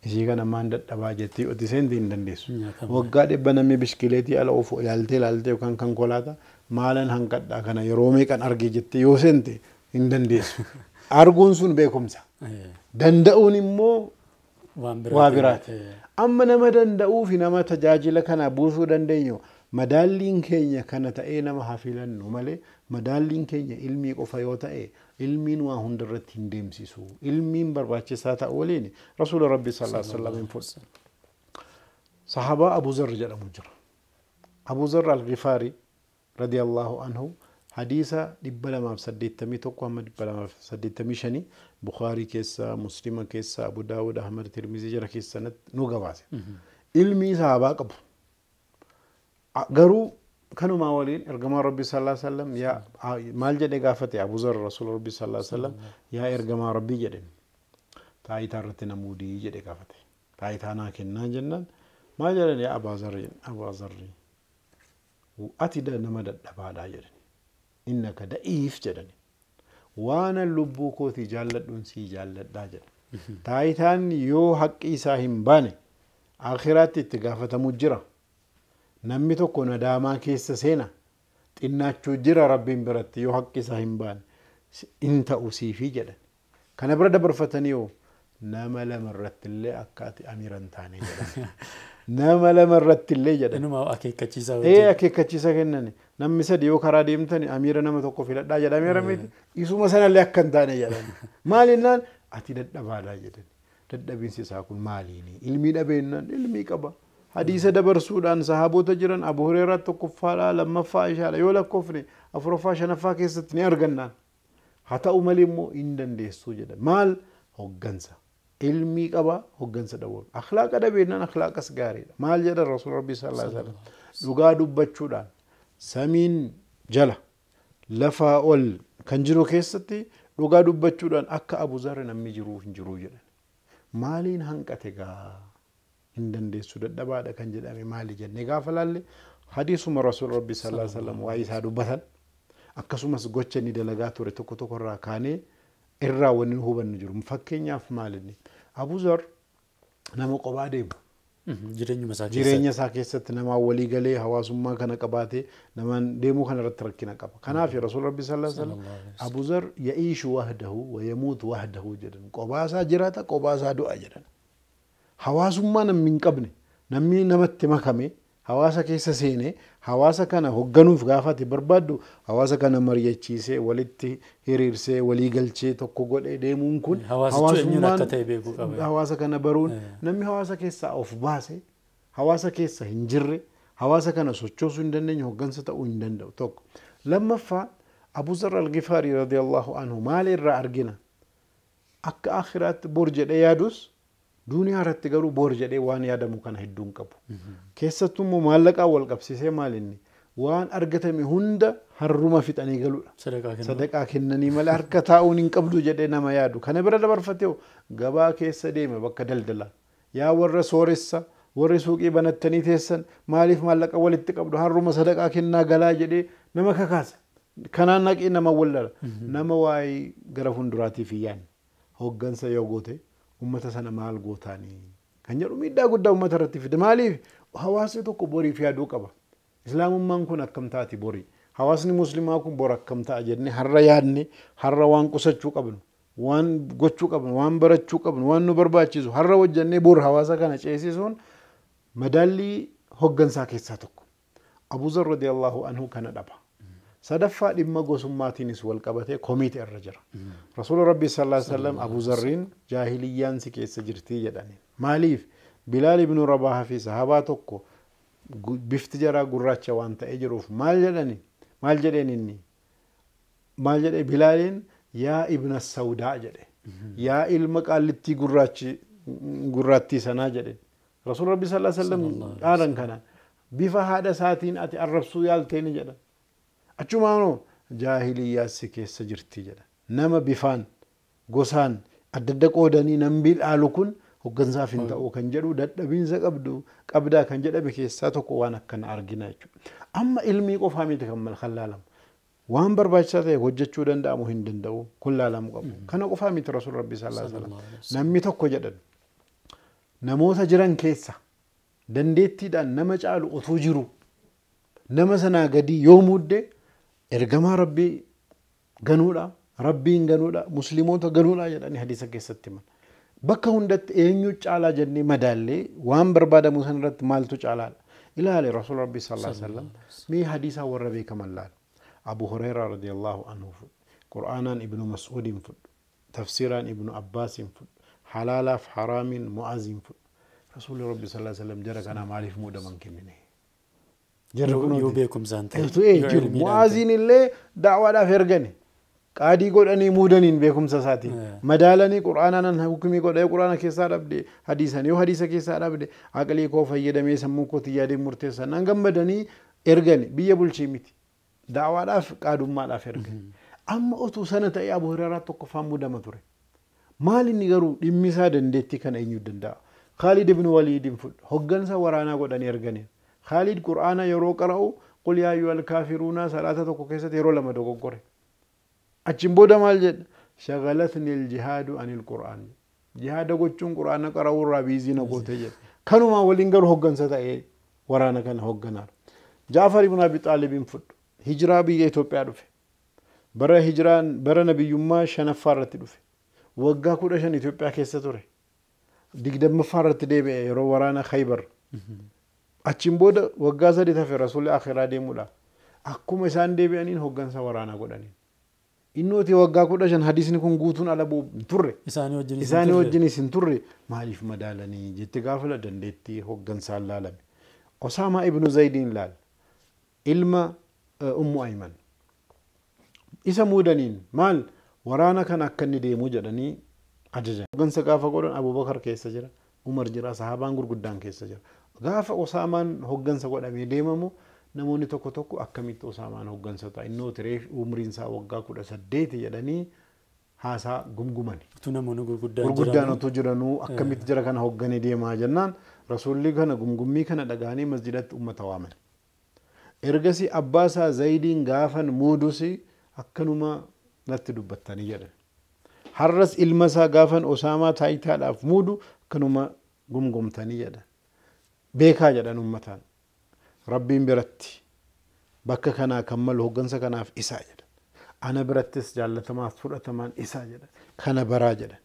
isii kana maan dadhabaa jettee oti seente hin dandeessu. Waggaa 100 namni bishkileetii ala oofu ilaaltee ilaaltee yookaan konkolaataa maalan hanqadhaa kana yeroo meeqan argee jettee yoo seente hin dandeessu. Arguun sun beekumsa. Danda'uun immoo waa biraati. Amma nama danda'uu fi nama tajaajila kana buusuu dandeenyu madaalliin keenya kana ta'ee nama haa filannu malee madaalliin keenya ilmii qofa yoo ta'e ilmiin waa hundarratti hin deemsisu. Ilmiin barbaachisaa ta'u waliin Rasuula Rabbi sallallahu alaihi wasallam hin fudhu. Sahabaa Abu Zarr jedhamu jira. Abu Zarr al-Ghifaari radiyallahu anhu hadiisa 281 hamma 285 Bukhaarii keessa, Muslima keessa, Abu Daawud, Ahmad, Tirmizii jara keessatti nu gabaase. Ilmii sahabaa qabu. Garuu kanumaa waliin ergamaa Rabbi sallallahu alaihi wasallam yaa maal jedhee gaafate Abu Zarr Rasuula Rabbi sallallahu alaihi wasallam yaa ergamaa Rabbii jedheen taayitaa irratti na muudii jedhee gaafate. Taayitaa naa kennaa jennaan maal jedhan yaa Abaa Zarr Abaa Zarr ati nama dadhabaadhaa jedhan. Innaka da'iif jedhan. Waan lubbuu kootii jaalladhuun sii jaalladhaa jedhan. Taayitaan yoo haqqi isaa hin baane akhiraatti itti gaafatamuu jira. Namni tokko nadaamaa keessa seena xinnaachuu jira Rabbiin biratti yoo haqqi isaa hin baane hin ta'u siifii jedhan. Kana bira dabarfatanii yoo nama lama irratti illee akka ati amiira hin taane jedhan. Nama lama irratti illee jedhan. Inuma akeekkachiisa wajjin. Akeekkachiisa kennani. Namni sadi yoo karaa deemtani amiira nama tokko filadhaa jedhameera miti. Isuma sanallee akka hin taane jedhan. Maal jennaan ati dadhabaadhaa jedhan. Dadhabiinsi isaa kun maaliini? Ilmii dhabeennaan ilmii qaba. Hadiisa dabarsuudhaan sahaboota jiran Abu Hurairah tokkoffaadhaa lammaffaa ishaadha yoo lakkoofne afuraffaa shanaffaa keessatti ni argannaan. Haa ta'u malee immoo hin dandeessuu jedhan. Maal hoggansa? Ilmii qaba hoggansa dhabuun. Akhlaaqa dhabeennaan akhlaaqas gaariidha. Maal jedhan Rasuul Rabbi sallallahu alaihi wasallam? Dhugaa dubbachuudhaan samiin jala lafaa ol kan jiru keessatti dhugaa dubbachuudhaan akka Abu Zarr namni jiruu hin jiruu jedhan. Maaliin hanqate gaa? Hin dandeessu dadhabaadha kan jedhame maali jennee gaafa laalle hadiisuma Rasuul Rabbi sallallahu alaihi wasallam waa'ee isaa dubbatan akkasumas gocha inni dalagaa ture tokko tokko irraa kaanee irraa wanni hubannu jiru. Fakkeenyaaf maal inni Abu Zarr nama qophaa deemu. Jireenya isaa keessatti nama walii galee hawaasummaa kana qabaatee namaan deemuu kana irratti rakkina qaba. Kanaaf Rasuul Rabbi sallallahu alaihi wasallam Abu Zarr ya'iishu wahdahu wa yamuutu wahdahu jedhan. Qophaa isaa jiraata qophaa isaa du'a jedhan. Hawaasummaa namni hin qabne namni namatti makame Hawaasa keessa seenee hawaasa kana hoogganuuf gaafa ati barbaaddu hawaasa kana mari'achiisee walitti hiriirsee walii galchee tokko godhee deemuun kun hawaasa kana baruun namni hawaasa keessaa of baase hawaasa keessa hin jirre hawaasa kana sochoosuu hin dandeenye hooggansa ta'uu hin danda'u tokko. Lammaffaa Abu Zarr al-Ghifari radiyallahu anhu maal irraa argina? Akka akhiraatti bor jedhee yaadus duuniyaa irratti garuu bor jedhee waan yaadamu kana hedduu hin qabu. Keessattuu immoo maallaqaan wal qabsiisee maal inni waan argatame hunda harruma fixanii galuudha. Sadaqaa kennanii malee harka taa'uun hin qabdu jedhee nama yaadu. Kana bira dabarfatee gabaa keessa deeme bakka daldalaa. Yaa warra sooressa warri suuqii banattanii teessan maaliif maallaqa walitti qabdu harruma sadaqaa kennaa galaa jedhee nama kakaasa. Kanaan naqee nama wallala. Nama waa'ee gara fuulduraatiif hin yaadne. Hooggansa yoo goote ummata sana maal gootaanii kan jedhu miidhaa guddaa ummata irratti fide. Maaliif hawaasni tokko boriif yaaduu qaba. Islaamummaan kun akkam taati borii? Hawaasni muslimaa kun bor akkam ta'a jennee har'a yaadne har'a waan qusachuu qabnu, waan gochuu qabnu, waan barachuu qabnu, waan nu barbaachisu har'a hojjennee bor hawaasa kana ceesisuun madaallii hooggansaa keessaa tokko. Abu Zarr radiyallahu anhu kana dhaba. Sadaffaa dhimma gosummaatiinis wal qabatee komiiti irra jira. Rasuula Rabbii sallallahu alaihi wasallam Abu Zarriin jaahiliyyaan si keessa jirtii jedhani. Maaliif? Bilaal ibnu Rabaaha fi sahabaa tokko bifti jaraa gurraacha waan ta'ee jiruuf maal jedhani? Maal jedheen inni? Maal jedhee Bilaaliin yaa ibna Sawdaa jedhe. Yaa ilma qaallittii gurraattii sanaa jedhe. Rasuula Rabbii sallallahu alaihi wasallam dhaalan kana bifa haadha isaatiin ati arrabsuu yaalteeni jedha. Achumaanoo jaahiliyyaa si keessa jirti jedha. Nama bifaan gosaan adda adda qoodanii namni dhaalu kun hooggansaaf hin ta'u kan jedhu dadhabiinsa qabdu qabdaa kan jedhame keessaa tokko waan akkana argina jechuudha. Amma ilmii qofaa miti kan laalamu. Waan barbaachisaa ta'e hojjechuu danda'amu hin danda'u kun laalamu qabu. Kana qofaa miti Rasuul Rabbii sallallahu alaihi wasallam. Namni tokko jedhan namoota jiran keessa dandeettiidhaan nama caalu otuu jiru nama sanaa gadi yoo muudde ergamaa Rabbii ganuudha, Rabbiin ganuudha, musliimoota ganuudha jedhanii hadiisa keessatti himan. Bakka hundatti eenyu caalaa jennee madaallee waan barbaadamu sana irratti maaltu caalaadha. Ilaali Rasuul Rabbii sallallahu alaihi wasallam mee hadiisaa warra beekaman laala. Abu Hurayraa radiyallahu anhu fudhu, Qur'aanaan Ibnu Mas'uudiin fudhu, tafsiiraan Ibnu Abbaasiin fudhu, halaalaaf haraamiin Mu'aaziin fudhu. Rasuulli Rabbii sallallahu alaihi wasallam jara kanaa maaliif muudaman kennine? Yoo beekumsaan ta'e. Jiru. Mu'aaziin illee da'waadhaaf ergani. Qaadii godhanii muudaniin beekumsa isaatiin. Madaalanii qur'aanaan hukumii godhee qur'aana keessaa dhabde hadiisan yoo hadiisa keessaa dhabde aqlii koo fayyadamee sammuu kootii yaadee murteessan nan gammadanii ergani biyya bulchii miti. Da'waadhaaf qaadummaadhaaf ergani. Amma otuu sana ta'ee Abu Hurayraa tokkoffaan muudama ture. Maal inni garuu dhimmi isaa dandeettii kana eenyu danda'a? Khaalid ibn Waliidin fudhu hooggansa waraanaa godhanii ergani. Khaalid qur'aana yeroo qara'u qul yaa ayyuhal kaafiruuna salaata tokko keessatti yeroo lama dogoggore. Achiin booda maal jedha? Shagalatni aljihaadu anil qur'aan. Jihaada gochuun qur'aana qara'uu irraa biizii na goote jedha. Kanumaa waliin garuu hooggansa ta'ee waraana kana hoogganaa. Jaafar ibn Abi Xaalibiin fudhu. Hijiraa biyya Itoophiyaa dhufe. Bara hijiraan bara nabiyyummaa shanaffaa irratti dhufe. Waggaa 15 Itoophiyaa keessa ture. 20ffaa irratti deebi'e yeroo waraana Khaybar. Achiin booda waggaa 3 hafe Rasuulli akhiraa deemuudha. Akkuma isaan deebi'aniin hooggansa waraanaa godhaniin. Innooti waggaa 15 hadiisni kun guutuun ala bu'u hin turre. Isaanii wajjinis hin turre maaliif madaalanii jette gaafa dandeettii hooggansaan laalame. Osaamaa ibnu Zaydiin laal. Ilma Ummu Ayman. Isa muudaniin maal waraana kana akka inni deemu jedhanii ajajan. Hooggansa gaafa godhan Abubakar keessa jira, Umar jira, sahabaan gurguddaan keessa jira. Gaafa Osaamaan hooggansa godhamee deemamu namoonni tokko tokko akkamitti Osaamaan hooggansa ta'a innoo tireef umriin isaa waggaa 18 jedhanii haasaa gumgumani. Utuu namoonni gurguddaan utuu jiranuu akkamitti jara kana hoogganee deemaa jennaan Rasuulli kana gumgummii kana dhagahanii masjidatti uummata waaman. Ergasii abbaa isaa Zayidiin gaafan muudusi akkanuma natti dubbattanii jedhan. Har'as ilma isaa gaafan Osaamaa taayitaadhaaf muudu akkanuma gumgumtanii jedhan. Beekaa jedhan uummataan. Rabbiin biratti bakka kanaa kan malu hooggansa kanaaf isaa jedhan. Ana birattis jaallatamaaf fudhatamaan isaa jedhan. Kana baraa jedhan.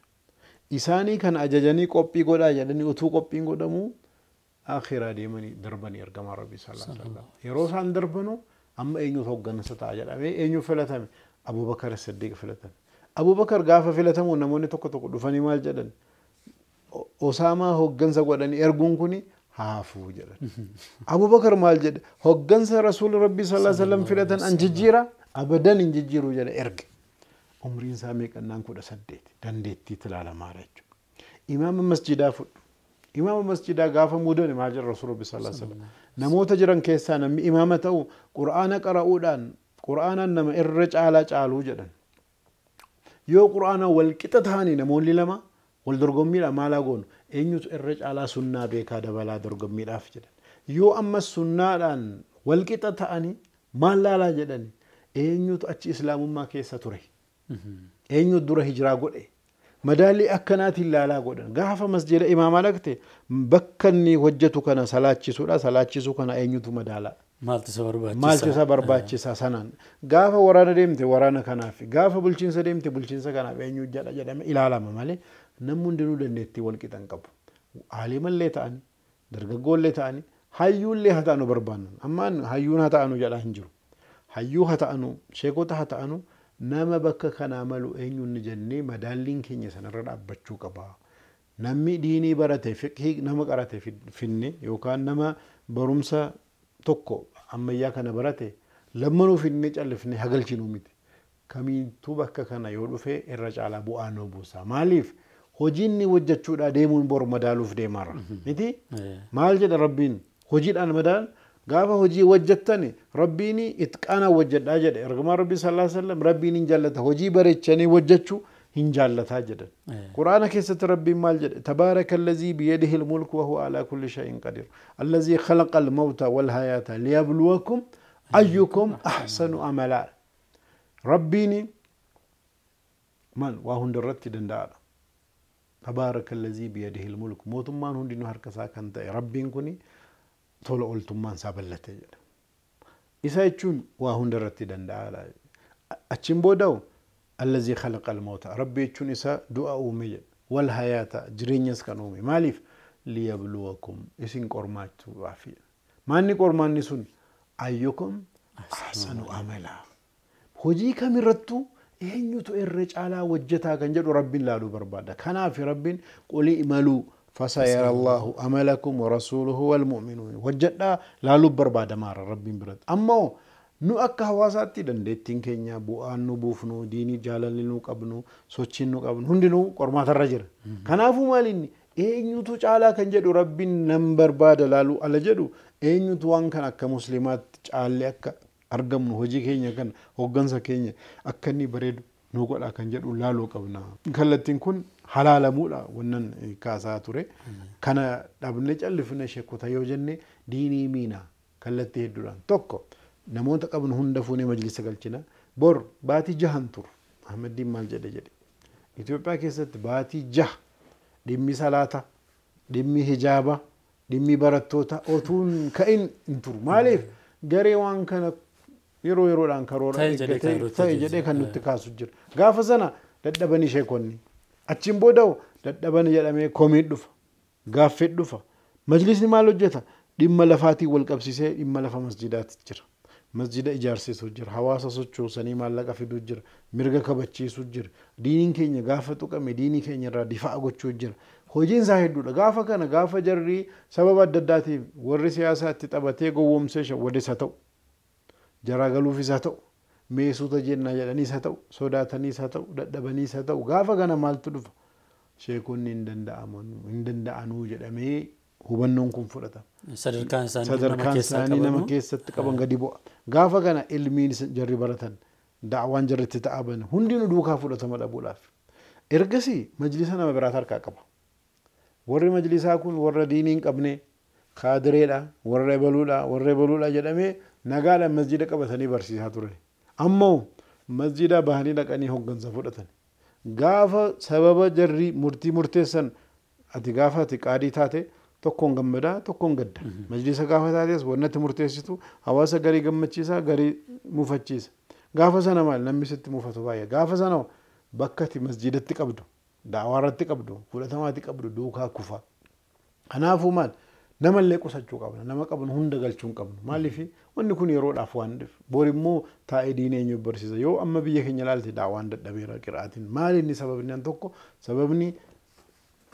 Isaanii kana ajajanii qophii godhaa jedhanii utuu qophiin godhamuu Akhiraa deemanii darbanii ergamaa Rabbii sallallahu alaihi wasallam. Yeroo isaan darbanu amma eenyutu hooggansa ta'a jedhamee eenyu filatame? Abubakar Siddiq filatame. Abubakar gaafa filatamu namoonni tokko tokko dhufanii maal jedhan? Osaamaa hooggansa godhanii erguun kuni haafuu jedhan. Abubakar maal jedhe? Hooggansa Rasuulli Rabbii sallallahu alaihi wasallam filatan an jijjiira abadan hin jijjiiru jedhe erge. Umriin isaa meeqannaan 18 dandeettii ilaalamaadha jechuudha. Imaama masjidaa fudhu. Imaama masjidaa gaafa muudame maal jedha Rasuulli Rabbii sallallahu alaihi wasallam? Namoota jiran keessaa namni imaama ta'u Qur'aana qara'uudhaan Qur'aanaan nama irra caalaa caaluu jedhan. Yoo Qur'aanaan wal qixa ta'anii namoonni lama wal dorgommiidhaan maalaa goonu eenyutu irra caalaa sunnaa beekaa dabalaa dorgommiidhaaf jedhan. Yoo amma sunnaadhaan wal qixa ta'anii maal laalaa jedhan eenyutu achi islaamummaa keessa ture. Eenyutu dura hijiraa godhe. Madaalli akkanaatiin laalaa godhan. Gaafa masjida imaamaa dhaqte bakka inni hojjetu kana salaachisuudha. Salaachisuu kana eenyutu madaalaa? Maaltu isa barbaachisa? Maaltu isa barbaachisa sanaan. Gaafa waraana deemte waraana kanaaf, gaafa bulchiinsa deemte bulchiinsa kanaaf eenyu jedha jedhame ilaalama malee namni hundinuu dandeettii wal qixa hin qabu. Aalimallee ta'ani, dargaggoollee ta'ani, hayyuullee haa ta'anu barbaannan. Ammaan hayyuun haa ta'anu jedhaa hin jiru. Hayyuu haa ta'anu, sheekota haa ta'anu nama bakka kanaa malu eenyuun ni jennee madaalliin keenya sanarra dhaabbachuu qaba. Namni diinii barate fiqhii nama qarate finne yookaan nama barumsa tokko ammayyaa kana barate lammanuu finnee callifnee hagalchinuu miti. Kamiintuu bakka kana yoo dhufe irra caalaa bu'aa nu buusa. Maaliif hojiin inni hojjechuudhaa deemuun boru madaaluuf deemaarra. Miti? Maal jedha Rabbiin? Hojiidhaan madaal gaafa hojii hojjettani Rabbiin itqaanaan hojjedhaa jedhe. Ergamaan Rabbii sallallahu alaihi wasallam Rabbiin hin jaallata. Hojii bareechanii hojjechuu hin jaallataa jedhan. Quraana keessatti Rabbiin maal jedhe? Tabaaraka allazii biyadihi almulku wa huwa alaa kulli shay'in qadiir. Allazii khalaqa almawta wal hayaata liyabluwakum ayyukum ahsanu amalaa. Rabbiin maal waa hundarratti danda'aadha. Tabaaraka allazii biyadihi almulku mootummaan hundinuu harka isaa kan ta'e Rabbiin kuni tola ooltummaan isaa bal'ate jedha. Isa jechuun waa hundarratti danda'aadha. Achiin booda'u allazii khalaqa almawta Rabbi jechuun isa du'a uume jedha. Wal hayaata jireenyas kan uume. Maaliif? Liyabluwakum isin qormaachuudhaaf. Maanni qormaanni sun ayyukum ahsanu amalaa. Hojii kamirrattuu eenyutu irra caalaa hojjetaa kan jedhu Rabbiin laaluu barbaada. Kanaaf Rabbiin qul i'maluu fasayara Allahu amalakum wa rasuuluhu wal mu'minuun. Hojjedhaa laaluu barbaadamaara Rabbiin biratti. Ammoo nu akka hawaasaatti dandeettiin keenya bu'aan nu buufnu, diinii jaalalli nu qabnu, sochiin nu qabnu hundinuu qormaatarra jira. Kanaafuu maal inni eenyutu caalaa kan jedhu Rabbiin nan barbaada laaluu ala jedhu eenyutu waan kan akka musliimaatti caallee akka argamnu hojii keenya kan hooggansa keenya akka inni bareedu nu godha kan jedhu laaluu qabna. Kallattiin kun halaalamuudha wannan kaasaa ture. Kana dhabnee callifne sheekota yoo jenne diinii miina kallattii hedduudhaan. Tokko namoota qabnu hunda fuunee majlisa galchina. Bor baatii jahan turu. Ahmadiin maal jedhe jedhe. Itoophiyaa keessatti baatii jaha dhimmi salaata, dhimmi hijaaba, dhimmi barattoota otuun ka'in hin turu. Maaliif garee waan kana yeroo yeroodhaan karoora ta'e jedhee kan nutti kaasu jira. Gaafa sana dadhabanii sheekonni. Achiin booda'u dadhabanii jedhamee komiin dhufa. Gaaffii dhufa. Majlisni maal hojjeta? Dhimma lafaatiin wal qabsiisee dhimma lafa masjidaati jira. Masjida ijaarsisuu jira. Hawaasa sochoosanii maallaqa fiduu jira. Mirga kabachiisuu jira. Diiniin keenya gaafa tuqame diinii keenya irraa difaa'a gochuu jira. Hojiin isaa hedduudha. Gaafa kana gaafa jarri sababa adda addaatiin warri siyaasaa itti taphatee gowwoomsee shawwades haa ta'u, jaraagaluufis haa ta'u, meesota jenna jedhaniis haa ta'u, sodaataniis haa ta'u, dadhabaniis haa ta'u, gaafa kana maaltu dhufa? Sheekonni hin danda'anuu jedhamee hubannoon kun fudhatama. Sadarkaan isaanii nama keessatti qaban gadi bu'a. Gaafa kana ilmiin jarri baratan, da'awaan jarri itti ta'aban hundinuu duukaa fudhatama dhabuudhaaf. Ergasii majlisa nama biraatu harkaa qaba. Warri majlisaa kun warra diinii hin qabne kaadireedha, warra ebaluudha, warra ebaluudha jedhamee nagaadhaan masjida qabatanii barsiisaa ture. Ammoo masjida bahanii dhaqanii hooggansa fudhatan. Gaafa sababa jarri murtii murteessan ati gaafa ati qaadii taate tokkoon gammadaa tokkoon gadda. Majlisa gaafa taates wannatti murteessitu hawaasa garii gammachiisa garii mufachiisa. Gaafa sana maal namni sitti mufatu baay'ee. Gaafa sana bakka ati masjidatti qabdu, da'awaa irratti qabdu, fudhatamaatti qabdu duukaa kufa. Kanaafuu maal Namallee qusachuu qabna. Nama qabnu hunda galchuu hin qabnu. Maaliif wanni kun yeroodhaaf waan dhufe. Bor immoo taa'ee diinii eenyu barsiisa. Yoo amma biyya keenya ilaalte daawaan dadhabeera qiraatiin. Maali inni sababni an tokko sababni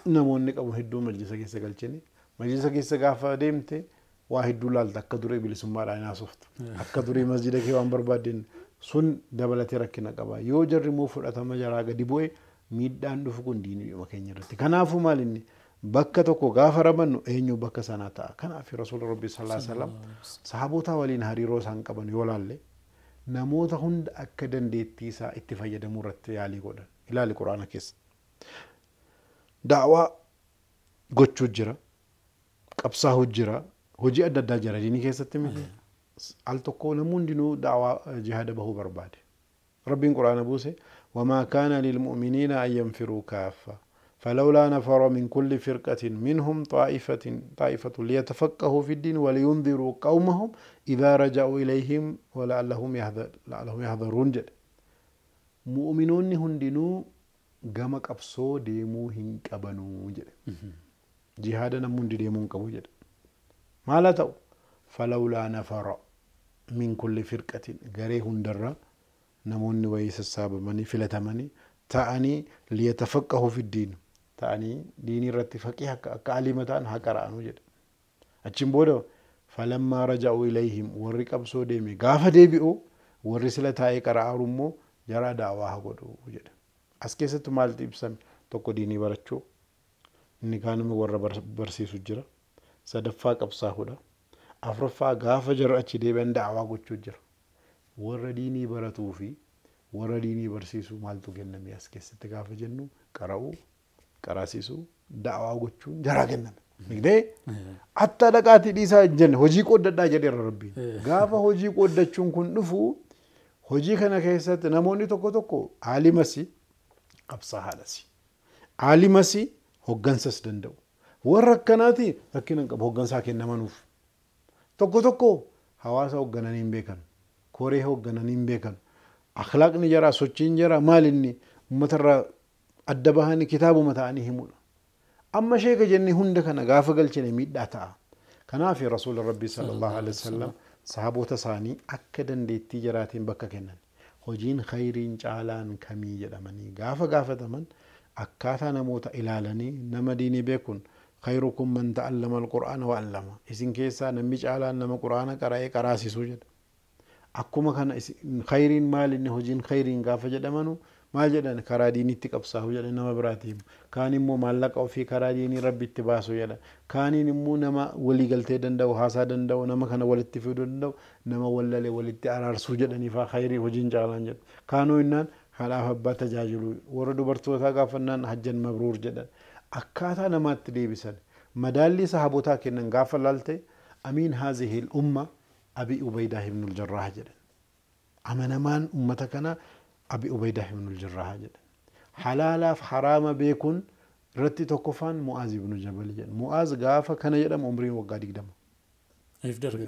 namoonni qabu hedduu majlisa keessa galchini. Majlisa keessa gaafa deemte waa hedduu laalta akka durii bilisummaadhaan haasoftu. Akka durii masjida kee waan barbaaddeen sun dabalatee rakkina qaba. Yoo jarri immoo fudhatama jaraa gadi bu'e miidhaan dhufu kun diinii keenya irratti. Kanaafuu maal inni bakka tokko gaafa ramannu eenyu bakka sanaa ta'a. Kanaaf Rasuula Rabbii sallallahu alaihi wasallam sahaboota waliin hariiroo isaan qaban yoo laalle namoota hunda akka dandeettii isaa itti fayyadamuu irratti yaalii godhan. Ilaali Quraana keessa. Da'waa gochuu jira, qabsaa'uu jira, hojii adda addaa jira diinii keessatti miti. Al tokko namni hundinuu da'waa jihaada bahuu barbaade. Rabbiin Quraana buuse wamaa kaana lilmu'miniina an yanfiruu kaaffa. فلولا نفر من كل فرقة منهم طائفة ليتفقهوا في الدين ولينذروا قومهم إذا رجعوا إليهم ولعلهم يحذرون جد. مؤمنون هندنو gama qabsoo deemuu hin qabanuu jedhe. Jihaada namni hundi deemuu hin qabu jedhe. Maal haa ta'u? Falawlaa nafara min kulli firqatin garee hundarraa namoonni wayii sassaabamanii filatamanii ta'anii liyatafaqqahu fi ddiin ta'anii diinii irratti faqii akka alima ta'an haa qara'anuu jedhe. Achiin booda falammaa raja'uu ilayhim warri qabsoo deeme gaafa deebi'u warri sila taa'ee qara'aaru immoo jaraa daawaa haa godhu jedhe. As keessatti maaltu ibsame? Tokko diinii barachuu, inni kaan immoo warra barsiisu jira, sadaffaa qabsaa'uudha, afuraffaa gaafa jarri achi deebi'an daawaa gochuu jira. Warra diinii baratuu fi warra diinii barsiisuu maaltu kenname as keessatti gaafa jennu qara'uu, qaraasisuu, daawaa gochuun jaraa kenname. Migdee hatta dhaqaatii dhiisaa hin jenne hojii qooddadhaa jedheera Rabbiin. Gaafa hojii qooddachuun kun dhufu hojii kana keessatti namoonni tokko tokko aalimas qabsaa'aadhas. Aalimas hoggansas danda'u. Warra akkanaati rakkina hin qabu hoggansaa kennamanuuf. Tokko tokko hawaasa hoggananii hin beekan. Koree hoggananii hin beekan. Akhlaaqni jaraa sochiin jaraa maal inni uummatarraa adda bahanii kitaabuma ta'anii himudha. Amma sheeka jennee hunda kana gaafa galchine miidhaa ta'a. Kanaaf Rasuula Rabbii sallallahu alaihi wasallam sahaboota isaanii akka dandeettii jaraatiin bakka kennan. Hojiin khayriin caalaan kamii jedhamanii gaafa gaafataman akkaataa namoota ilaalanii nama diinii beekuun khayrukum man ta'allama al-Qur'aana wa 'allama. Isin keessaa namni caalaan nama Qur'aana qara'ee qaraasisuu jedha. Akkuma kana khayriin maal inni hojiin khayriin gaafa jedhamanu maal jedhan karaa diiniitti qabsaa'u jedhan nama biraatiin. Kaan immoo maallaqa ofii karaa diinii Rabbitti baasu jedhan. Kaaniin immoo nama waliigaltee danda'u, haasaa danda'u, nama kana walitti fiduu danda'u, nama wallalee walitti araarsuu jedhanii faa khayrii hojiin caalaan jedhu. Kaanuu innaan haadhaaf abbaa tajaajilu warra dubartootaa gaafannaan hajjan mabruur jedhan. Akkaataa namaatti deebisan madaallii sahabotaa kennan gaafa laalte amiin haazihil umma Abi Ubaydaa ibnul Jarraah jedhan. Amanamaan ummata kana Abi Ubaydaa ibnul Jarraah jedhan. Halaalaaf haraama beekuun irratti tokkoffaan Mu'aaz ibnu Jabal jedhan. Mu'aaz gaafa kana jedhamu umriin waggaa 20.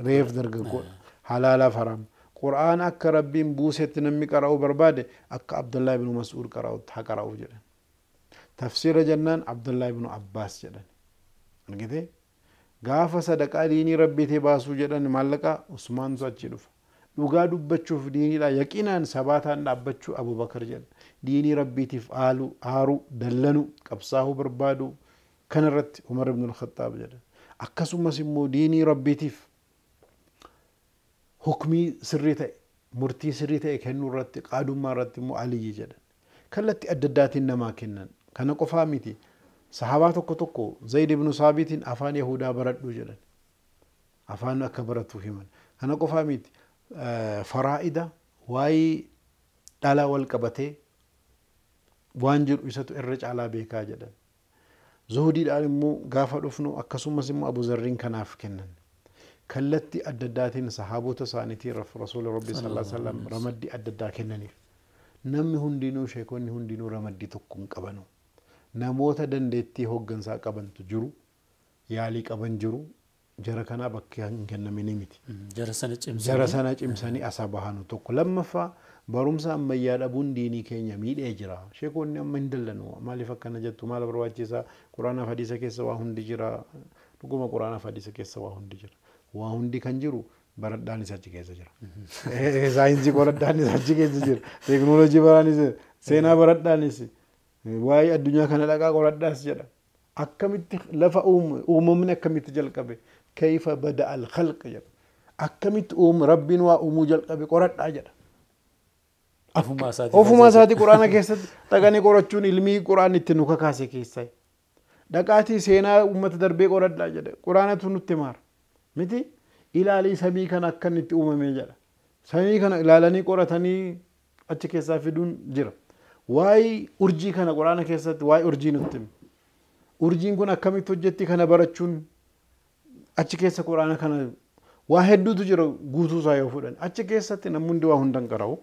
Reef dargaggoodha. Halaalaaf haraama. Qur'aan akka Rabbiin buusetti namni qara'uu barbaade akka Abdullah ibnu Mas'uud qara'utti haa qara'u jedhan. Tafsiira jennaan Abdullah ibnu Abbaas jedhan. Argitee? Gaafa sadaqaa diinii Rabbiitii baasuu jedhan maallaqa Usmaantu achi dhufa. Dhugaa dubbachuuf diiniidha yaqinaan sabaataan dhaabbachuu Abubakar jedhan. Diinii Rabbiitiif aaruu, dallanu, qabsaa'uu barbaadu kanarratti Umar ibn al-Khattaab jedhan. Akkasumas immoo diinii Rabbiitiif hukmii sirrii ta'e, murtii sirrii ta'e kennuu irratti qaadummaa irratti immoo Aliyyi jedhan. Kallattii adda addaatiin namaa kennan. Kana qofaa miti. Sahabaa tokko tokko Zayd ibn Saabitiin afaan Yahudaa baradhu jedhan. Afaan akka baratuuf himan. Kana qofaa miti. Faraa'ida waa'ee dhala wal qabatee waan jiru isatu irra caalaa beekaa jedhan. Zuhudiidhaan immoo gaafa dhufnu akkasumas immoo Abu Zarriin kanaaf kennan. Kallattii adda addaatiin sahaabota isaaniitiin Rasuula Rabbii sallallahu alaihi wasallam ramaddii adda addaa kennaniif. Namni hundinuu sheekonni hundinuu ramaddii tokko hin qabanu. Namoota dandeettii hoggansaa qabantu jiru, yaalii qaban jiru, jara kanaa bakka hin kennamini miti. Jara sana cimsanii asaa bahanu tokko. Lammaffaa barumsa ammayyaa dhabuun diinii keenya miidhee jira. Sheekonni amma hin dallanu. Maaliif akkana jettu? Maal barbaachisaa? Quraanaaf hadiisa keessa waa hundi jira. Dhuguma Quraanaaf hadiisa keessa waa hundi jira. Waa hundi kan jiru baradhaan isa achi keessa jira. Saayinsii qoradhaan isa achi keessa jira. Teekinooloojii baraanis seenaa baradhaanis waa'ee addunyaa kana dhaqaa qoradhaas jedha. Akkamitti lafa uumamni akkamitti jalqabe kayfa bada al khalq jedha. Akkamitti rabbiin waa uumuu jalqabe qoradhaa jedha. Ofumaa isaatii Quraana keessatti dhaqanii qorachuun ilmii Quraan itti nu kakaase keessaa. Dhaqaatii seenaa uummata darbee qoradhaa jedha. Quraanatu nutti maara. Miti ilaalii samii kana akka inni itti uumame jedha. Samii kana ilaalanii qoratanii achi keessaa fiduun jira. Waa'ee urjii kana Quraana keessatti waa'ee urjii nutti hima. Urjiin kun akkamitti hojjetti kana barachuun achi keessa Quraana kana waa hedduutu jira guutuu isaa yoo fudhan. Achi keessatti namni hundi waa hunda hin qara'u.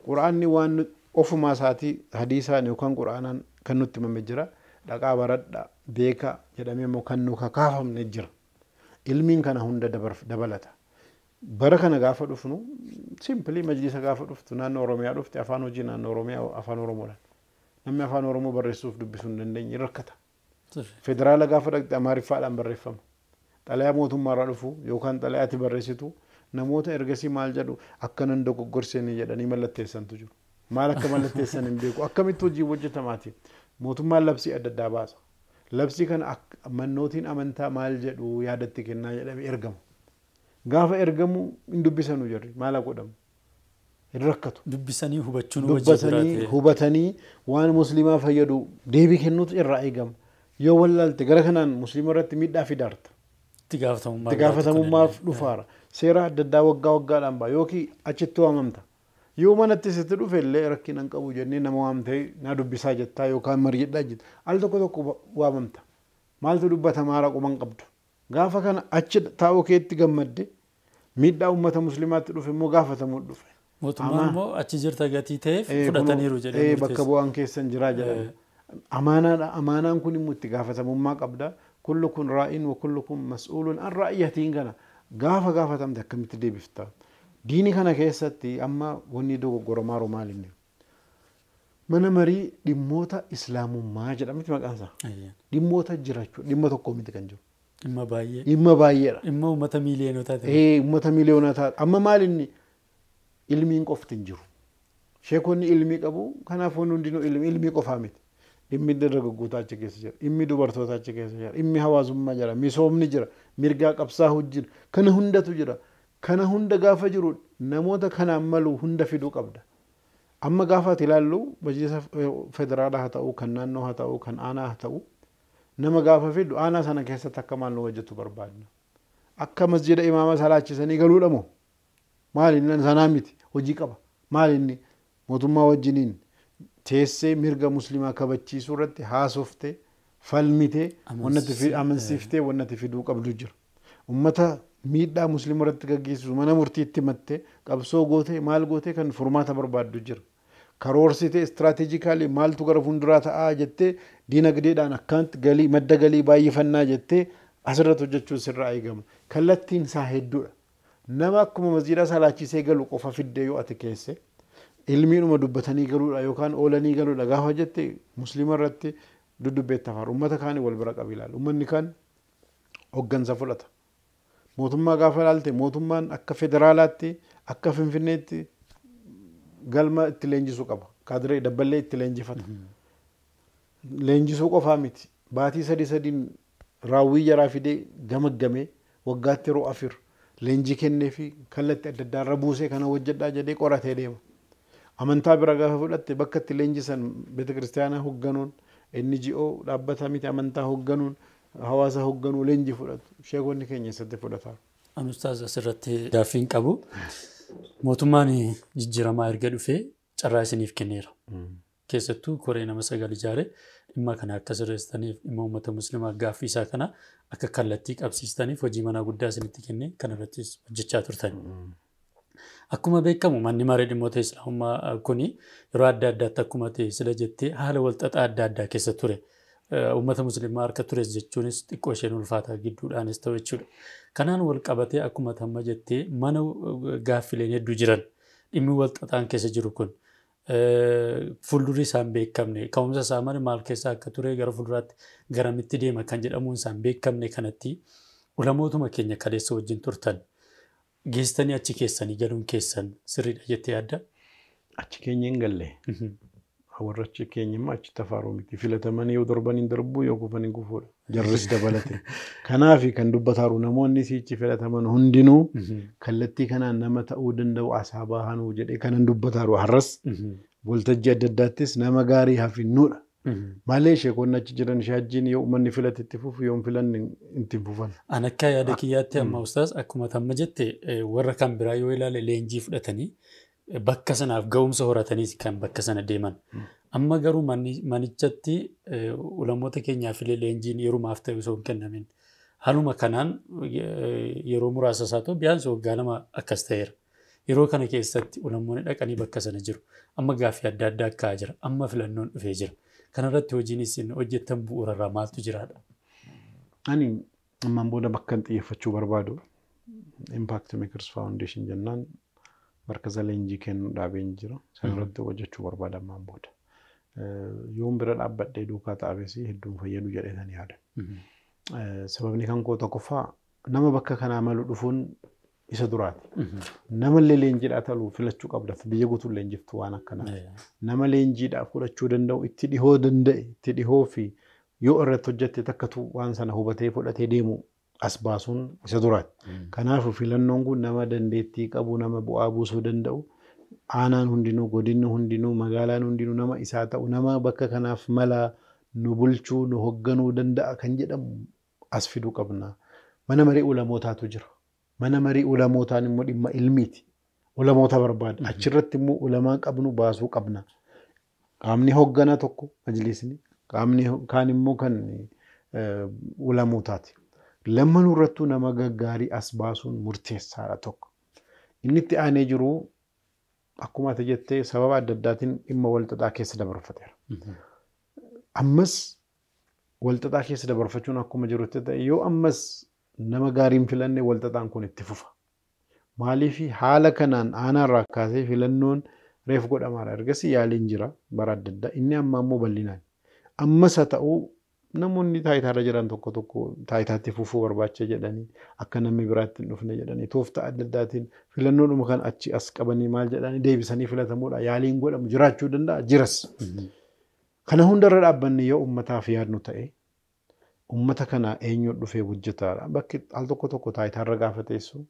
Quraanni waan ofumaa isaatii hadiisaan yookaan Quraanaan kan nutti himame jira. Dhaqaa baradhaa beekaa jedhamee immoo kan nu kakaafamne jira. Ilmiin kana hunda dabalata. Bara kana gaafa dhufnu simpilii majlisa gaafa dhuftu naannoo Oromiyaa dhufte afaan hojii naannoo Oromiyaa afaan Oromoodhaan. Namni afaan Oromoo barreessuuf dubbisuu hin dandeenye rakkata. Federaala gaafa dhaqxe Amaariffaadhaan barreeffama. Xalayaa mootummaarraa dhufu yookaan xalayaa ati barreessitu namoota ergasii maal jedhu akkanan dogoggorsanii jedhanii mallatteessantu jiru. Maal akka mallatteessan hin beeku. Akkamitti hojii hojjetamaati? Mootummaan labsii adda addaa baasa. Labsii kana mannootiin amantaa maal jedhu yaadatti kennaa jedhamee ergama. Gaafa ergamu hin dubbisanu jarri maal godhamu? Hin rakkatu. Dubbisanii hubachuun Dubbisanii hubatanii waan musliimaa fayyadu deebii kennuutu irraa eegama. Yoo wallaalte gara kanaan musliima irratti miidhaa fidaarta. Itti gaafatamummaaf dhufaara. Seera adda addaa waggaa waggaadhaan ba'a yookiin achitti waamamta. Yoo manatti sitti dhufe illee rakkina hin qabu jennee nama waamtee na dubbisaa jettaa yookaan mariidhaa jetta. Al tokko tokko waamamta. Maaltu dubbatamaa raquma hin qabdu. Gaafa kana achi taa'uu keetti gammadde miidhaa uummata musliimaatti dhufe immoo gaafatamuu dhufe. Mootummaan immoo achi jirta gatii ta'eef fudhataniiru jedhee bakka bu'aan keessan jiraa jedhama. Amaanaadha. Amaanaan kun immoo itti gaafatamummaa qabda. Kullukum raa'in wa kullukum mas'uulun an raa'iyatiin kana gaafa gaafatamte akkamitti deebifta? Diini kana keessatti amma wanni dogoggoramaa maal inni? Mana marii dhimmoota islaamummaa jedhamti maqaan isaa. Dhimmoota jira jechuudha. Dhimma tokko miti kan jiru. Dhimma baay'ee. Dhimma baay'eedha. Dhimma uummata miiliyoonota Uummata miiliyoonota. Amma maal inni ilmiin qofti hin jiru. Sheekonni ilmii qabu. Kanaaf wanni hundinuu ilmii qofaa miti. Dhimmi dargaggootaa achi keessa jira. Dhimmi dubartootaa achi keessa jira. Dhimmi hawaasummaa jira. Misoomni jira. Mirgaa qabsaa'uu jira. Kana hundatu jira. Kana hunda gaafa jiru namoota kanaan malu hunda fiduu qabda. Amma gaafa ati ilaallu majlisa federaalaa haa ta'u, kan naannoo haa ta'u, kan aanaa haa ta'u nama gaafa fidu aanaa sana keessatti akka maal nu hojjetu barbaadna. Akka masjida imaama salaachisanii galuudha moo? Maal inni sanaa miti hojii qaba. Maal inni mootummaa wajjiniin teessee mirga musliimaa kabachiisuu irratti haasoftee falmitee amansiiftee wannati fiduu qabdu jira. Uummata miidhaa musliima irratti gaggeessu mana murtiitti himattee qabsoo gootee maal gootee kan furmaata barbaaddu jira. Karoorsitee istiraatiijikaalii maaltu gara fuulduraa ta'aa jettee diinagdeedhaan akkanatti galii madda galii baay'ifannaa jettee asirratti hojjechuun sirraa eegama. Kallattiin isaa hedduudha. Nama akkuma masjiida salaachisee galu qofa fiddee yoo ati keesse ilmiidhuma dubbatanii galuudha yookaan oolanii galuudha gaafa jette musliima irratti dudubbeetta faara. Uummata kaanii wal bira qabi ilaala. Uummanni kaan hoggansa fudhata. Mootummaa gaafa ilaalte mootummaan akka federaalaatti akka Finfinneetti galma itti leenjisuu qaba. Kaadiree dabballee itti leenjifata. Leenjisuu qofaa miti. Baatii sadii sadiin raawwii jaraa fidee gamaggamee waggaatti yeroo afur leenjii kennee fi kallattii adda addaa irra buusee kana hojjedhaa jedhee qoratee deema. Amantaa bira gaafa fudhatte bakka itti leenjisan beeta kiristaanaa hoogganuun NGO dhaabbata miti amantaa hoogganuun hawaasa hoogganuu leenjii fudhatu. Sheekonni keenya eessatti fudhataa? Ani ustaaz asirratti gaaffiin qabu. Mootummaan jijjiiramaa erga dhufee carraa isiniif kenneera. Keessattuu koree nama 9 ijaare dhimma kana akka sirreessitaniif dhimma uummata musliimaa gaaffii isaa kana akka kallattii qabsiistaniif hojii manaa guddaa isinitti kennee kanarrattis hojjechaa turtan. Akkuma beekamu manni maree dhimmoota islaamummaa kuni yeroo adda addaatti akkuma ta'e sila jettee haala walxaxaa adda addaa keessa ture. Uummata musliimaa harka tures jechuunis xiqqoo isheen ulfaataa gidduudhaanis ta'u jechuudha. Kanaan wal qabatee akkuma tamma jettee mana gaaffileen hedduu jiran dhimmi walxaxaan keessa jiru kun Fuuldurri isaan beekamne ka'umsa isaa malee maal keessa akka ture gara fuulduraatti garamitti deema kan jedhamuun isaan beekamne kanatti ulamootuma keenya kaleessa wajjin turtan geessanii achi keessanii galuun keessan sirriidha jettee yaadda? Achi keenya hin galle. Warra achi keenya immoo achi tafaaruu miti. Filatamanii yoo darban hin darbu yoo kufan hin kufuudha. Jarris dabalate. Kanaaf kan dubbataaru namoonni siichi filataman hundinuu kallattii kanaan nama ta'uu danda'u asaa bahanuu jedhee kanan dubbataaru har'as waltajjii adda addaattis nama gaarii hafinnuudha. Malee sheekonni achi jiran shaajjiin yoo uummanni filate itti fufu yoo hin filanne itti fufan. An akka yaada kiyyaatti amma ustaas akkuma tamma jette warra kan biraa yoo ilaale leenjii fudhatanii bakka sanaaf ga'umsa horatanii kan bakka sana deeman. Amma garuu manichatti ulamoota keenyaaf illee leenjiin yerumaaf ta'e osoo hin kennamin. Haaluma kanaan yeroo muraasa isaa ta'u biyyaansi waggaa 2 akkas ta'eera. Yeroo kana keessatti ulamoonni dhaqanii bakka sana jiru. Amma gaaffii adda addaa ka'aa jira. Amma filannoon dhufee jira. Kanarratti hojiin isin hojjettan bu'uurarraa maaltu jiraadha? Ani ammaan booda bakka xiyyeeffachuu barbaadu Impact Makers Foundation jennaan markaza leenjii kennu dhaabeen jira. Sanarratti hojjechuu barbaada ammaan booda. Yoon bira dhaabbadhee duukaa ta'ames hedduun fayyadu jedheetan yaada. Sababni kan koo tokkoffaa nama bakka kanaa malu dhufuun isa duraati. Namallee leenjiidhaa ta'u filachuu qabda. Biyya guutuun leenjiftu waan akkanaa. Nama leenjiidhaaf fudhachuu danda'u itti dhihoo danda'e itti dhihoo fi yoo irratti hojjette takkatu waan sana hubatee fudhatee deemu as baasuun isa duraati. Kanaafuu filannoon kun nama dandeettii qabu nama bu'aa buusuu danda'u aanaan hundinuu godinni hundinuu magaalaan hundinuu nama isaa ta'u nama bakka kanaaf mala nu bulchuu nu hoogganuu danda'a kan jedhamu as fiduu qabna. Mana marii ulamootaatu jira. Mana marii ulamootaan immoo dhimma ilmiiti. Ulamoota barbaada. Achirratti immoo ulamaa qabnu baasuu qabna. Qaamni hoogganaa tokko majlisni qaamni kaan immoo kan ulamootaati. Lammanuu irrattuu nama gaggaarii as baasuun murteessaadha tokko. Inni itti aanee jiru akkuma ati jettee sababa adda addaatiin dhimma walxaxaa keessa dabarfateera. Ammas walxaxaa keessa dabarfachuun akkuma jirutti ta'e yoo ammas nama gaariin filanne walxaxaan kun itti fufa. Maaliif haala kanaan aanaarraa kaasee filannoon reef godhamaadha. Ergasii yaaliin jira bara adda addaa. Inni amma ammoo bal'inaan. Ammas haa ta'uu namoonni taayitaarra jiran tokko tokko taayitaatti fufuu barbaacha jedhanii akka namni biraatti hin dhufne jedhanii tooftaa adda addaatiin filannoodhuma kan achi as qabanii maal jedhanii deebisanii filatamuudha. Yaaliin godhamu jiraachuu danda'a jiras. Kana hundarra dhaabbanne yoo uummataaf yaadnu ta'e uummata kana eenyuun dhufee hojjetaadha. Bakki al tokko tokko taayitaarra gaafa teessu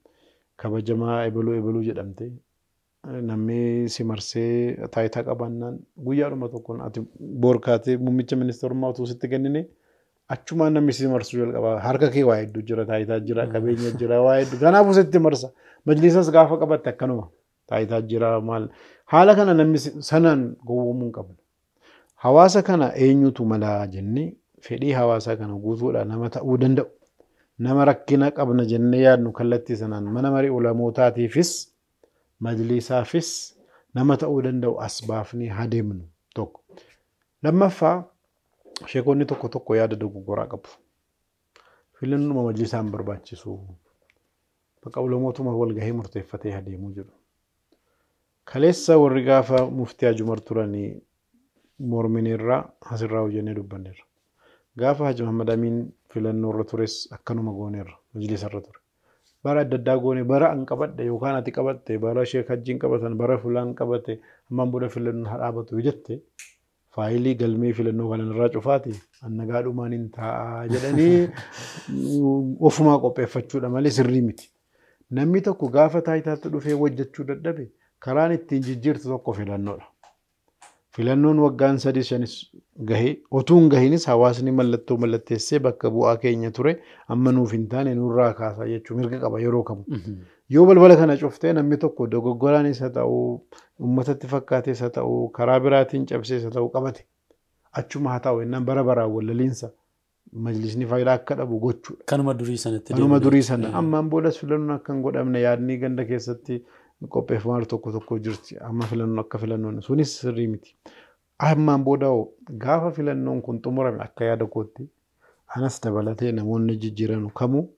kabajamaa ebaluu ebaluu jedhamte namni si marsee taayitaa qabaannaan guyyaadhuma tokkoon ati boorkaatee muummicha ministeerummaa utuu sitti kennine achumaan namni si marsuu jalqaba. Harka kee waa hedduu jira, taayitaa jira, qabeenya jira, waa hedduu. Kanaafuu sitti marsa. Majlisas gaafa qabatte akkanuma taayitaa jira maal. Haala kana namni sanaan gowwoomuu hin qabnu. Hawaasa kana eenyutu malaa jennee fedhii hawaasaa kana guutuudha nama ta'uu danda'u. Nama rakkina qabna jennee yaadnu kallattii sanaan mana marii ulamootaatiifis majlisaafis nama ta'uu danda'u as baafnee haa deemnu tokko. Lammaffaa sheekonni tokko tokko yaada dogoggoraa qabu. Filannooma majlisaa hin barbaachisu. Bakka ulamootuma walgahii murteeffatee haa deemuu jedhu. Kaleessa warri gaafa muftii Haji Umar turanii mormineerraa asirraa hojjennee dubbanneerra. Gaafa Haji Muhammad Amiin filannoo irra tures akkanuma gooneerra majlisarra ture. Bara adda addaa goone bara an qabadhe yookaan ati qabatte bara Sheek Hajjiin qabatan bara fulaan qabate ammaan booda filannoon haa dhaabatu jette faayilii galmee filannoo kana irraa cufaati an nagaadhumaan hin taa'aa jedhanii ofumaa qopheeffachuudha malee sirrii miti. Namni tokko gaafa taayitaatti dhufee hojjechuu dadhabe karaan ittiin jijjiirtu tokko filannoodha. Filannoon waggaan 3-5 gahee otuu hin gahinis hawaasni mallattoo mallatteessee bakka bu'aa keenya ture amma nuuf hin taane nurraa kaasaa jechuun mirga qaba yeroo kamu. Yoo balbala kana cuftee namni tokko dogoggoraan isa ta'uu uummatatti fakkaatee isa ta'uu karaa biraatiin cabsee isa ta'uu qabate achuma haa ta'u innaan bara baraan wallaliinsa majlisni faayidaa akka dhabu gochuudha. Kanuma durii sanatti. Kanuma durii sana ammaan boodas filannoon akka hin godhamne yaadni ganda keessatti qopheeffamaa tokko tokko jirti. Amma filannoon akka filannoon sunis sirrii miti. Ammaan booda gaafa filannoon kun xumurame akka yaada kootti anas dabalatee namoonni jijjiiran kamuu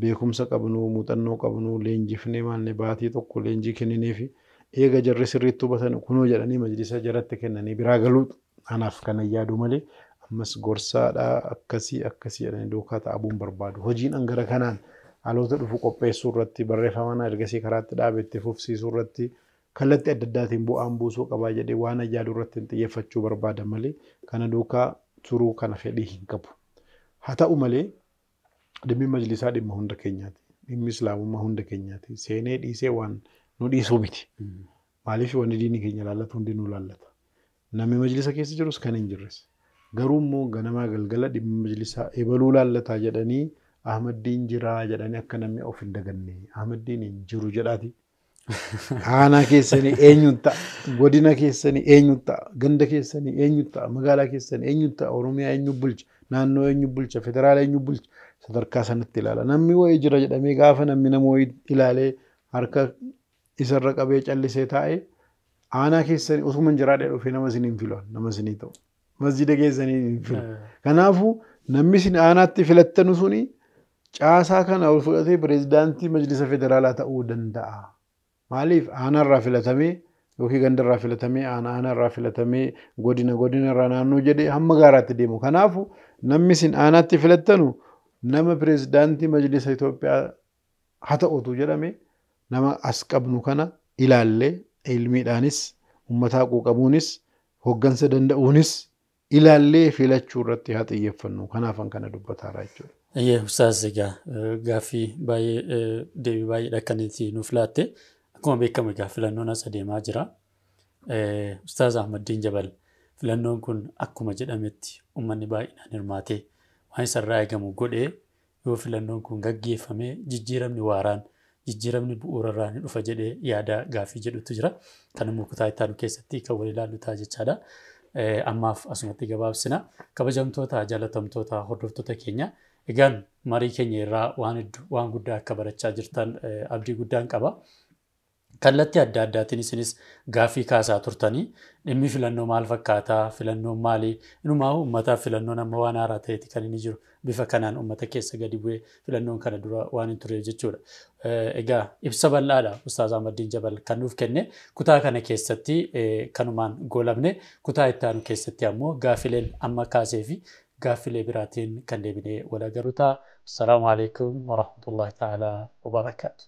beekumsa qabnu, muuxannoo qabnu, leenjifnee maalne baatii tokko leenjii kenninee fi Eega jarri sirriitti hubatan kunoo jedhanii majlisa jaratti kennanii biraa galuu anaaf kana yaadu malee ammas gorsaadhaa akkasii akkasii jedhanii duukaa ta'abuun barbaadu. Hojiin an gara kanaan haloota dhufu qopheessuu irratti barreeffama ergasii karaatti dhaabe itti fufsiisuu irratti kallattii adda addaatiin bu'aan buusuu qabaa jedhee waan yaadu irratti xiyyeeffachuu barbaada malee kana duukaa turuu kana fedhii hin qabu. Haa ta'u malee dhimmi majlisaa dhimma hunda keenyaati. Dhimmi islaamummaa hunda keenyaati. Seenee dhiisee waan nu dhiisuu miti. Maaliif wanni diinii keenya laallatu hundi nu laallata. Namni majlisa keessa jirus kan hin jirres. Garuu immoo ganamaa galgala dhimma majlisaa ebaluu laallataa jedhanii Ahmaddiin jiraa jedhanii akka namni of hin daganne Ahmaddiin hin jiru jedhaati. Aanaa keessanii eenyuun ta'a? Godina keessanii eenyuun ta'a? Ganda keessanii eenyuun ta'a? Magaalaa keessanii eenyuun ta'a? Oromiyaa eenyu bulcha? Naannoo eenyu bulcha? Federaala eenyu bulcha? Sadarkaa sanatti ilaala. Namni wayii jira jedhamee gaafa namni nama wayii ilaalee harka isarra qabee callisee taa'ee aanaa keessanii osuma hin jiraadhee dhufee nama isin hin filu nama isinii ta'u. Masjida keessanii hin filu. Kanaafuu namni isin aanaatti filattanu suni caasaa kana ol fudhatee pireezidaantii majlisa federaalaa ta'uu danda'a. Maaliif aanaarraa filatamee yookiin gandarraa filatamee aanaarraa filatamee godina godinarraa naannoo jedhee hamma gaaraatti deemu. Kanaafuu namni isin aanaatti filattanu nama pireezidaantii majlisa Itoophiyaa haa ta'utu jedhame nama as qabnu kana ilaallee ilmiidhaanis uummataa quuqamuunis hoggansa danda'uunis ilaallee filachuu irratti haa xiyyeeffannu. Kanaafan kana dubbataara jechuudha. Eeyyee Ustaaz egaa gaaffii baay'ee deebii baay'eedha kan itti nuuf laatte. Akkuma beekamu egaa filannoon as adeemaa jira. Ustaaz Ahmaddiin Jabal filannoon kun akkuma jedhametti uummanni baay'inaan hirmaatee waan isarraa eegamu godhee yoo filannoon kun gaggeeffamee jijjiiramni waaraan jijjiiramni bu'uurarraa ni dhufa jedhee yaada gaaffii jedhutu jira. Kan immoo kutaa itti aanu keessatti kan wal ilaallu ta'a jechaadha. Ammaaf asumatti gabaabsina. Kabajamtoota jaalatamtoota hordoftoota keenya egaan marii keenya irraa waan hedduu waan guddaa akka barachaa jirtan abdii guddaan qaba. Kallattii adda addaatiin isinis gaaffii kaasaa turtanii dhimmi filannoo maal fakkaataa filannoon maali inumaa uummataaf filannoon amma waan haaraa ta'eeti kan inni jiru bifa kanaan uummata keessa gadi bu'ee filannoon kana dura waan hin tureef jechuudha. Egaa ibsa bal'aadha Ustaaz Ahmaddiin Jabal kan nuuf kenne kutaa kana keessatti kanumaan goolabne kutaa itti aanu keessatti ammoo gaaffileen amma kaasee fi gaaffilee biraatiin kan deebinee wal agarru ta'a. Assalaamu alaikum warahmatullahi ta'ala wabarakaatu.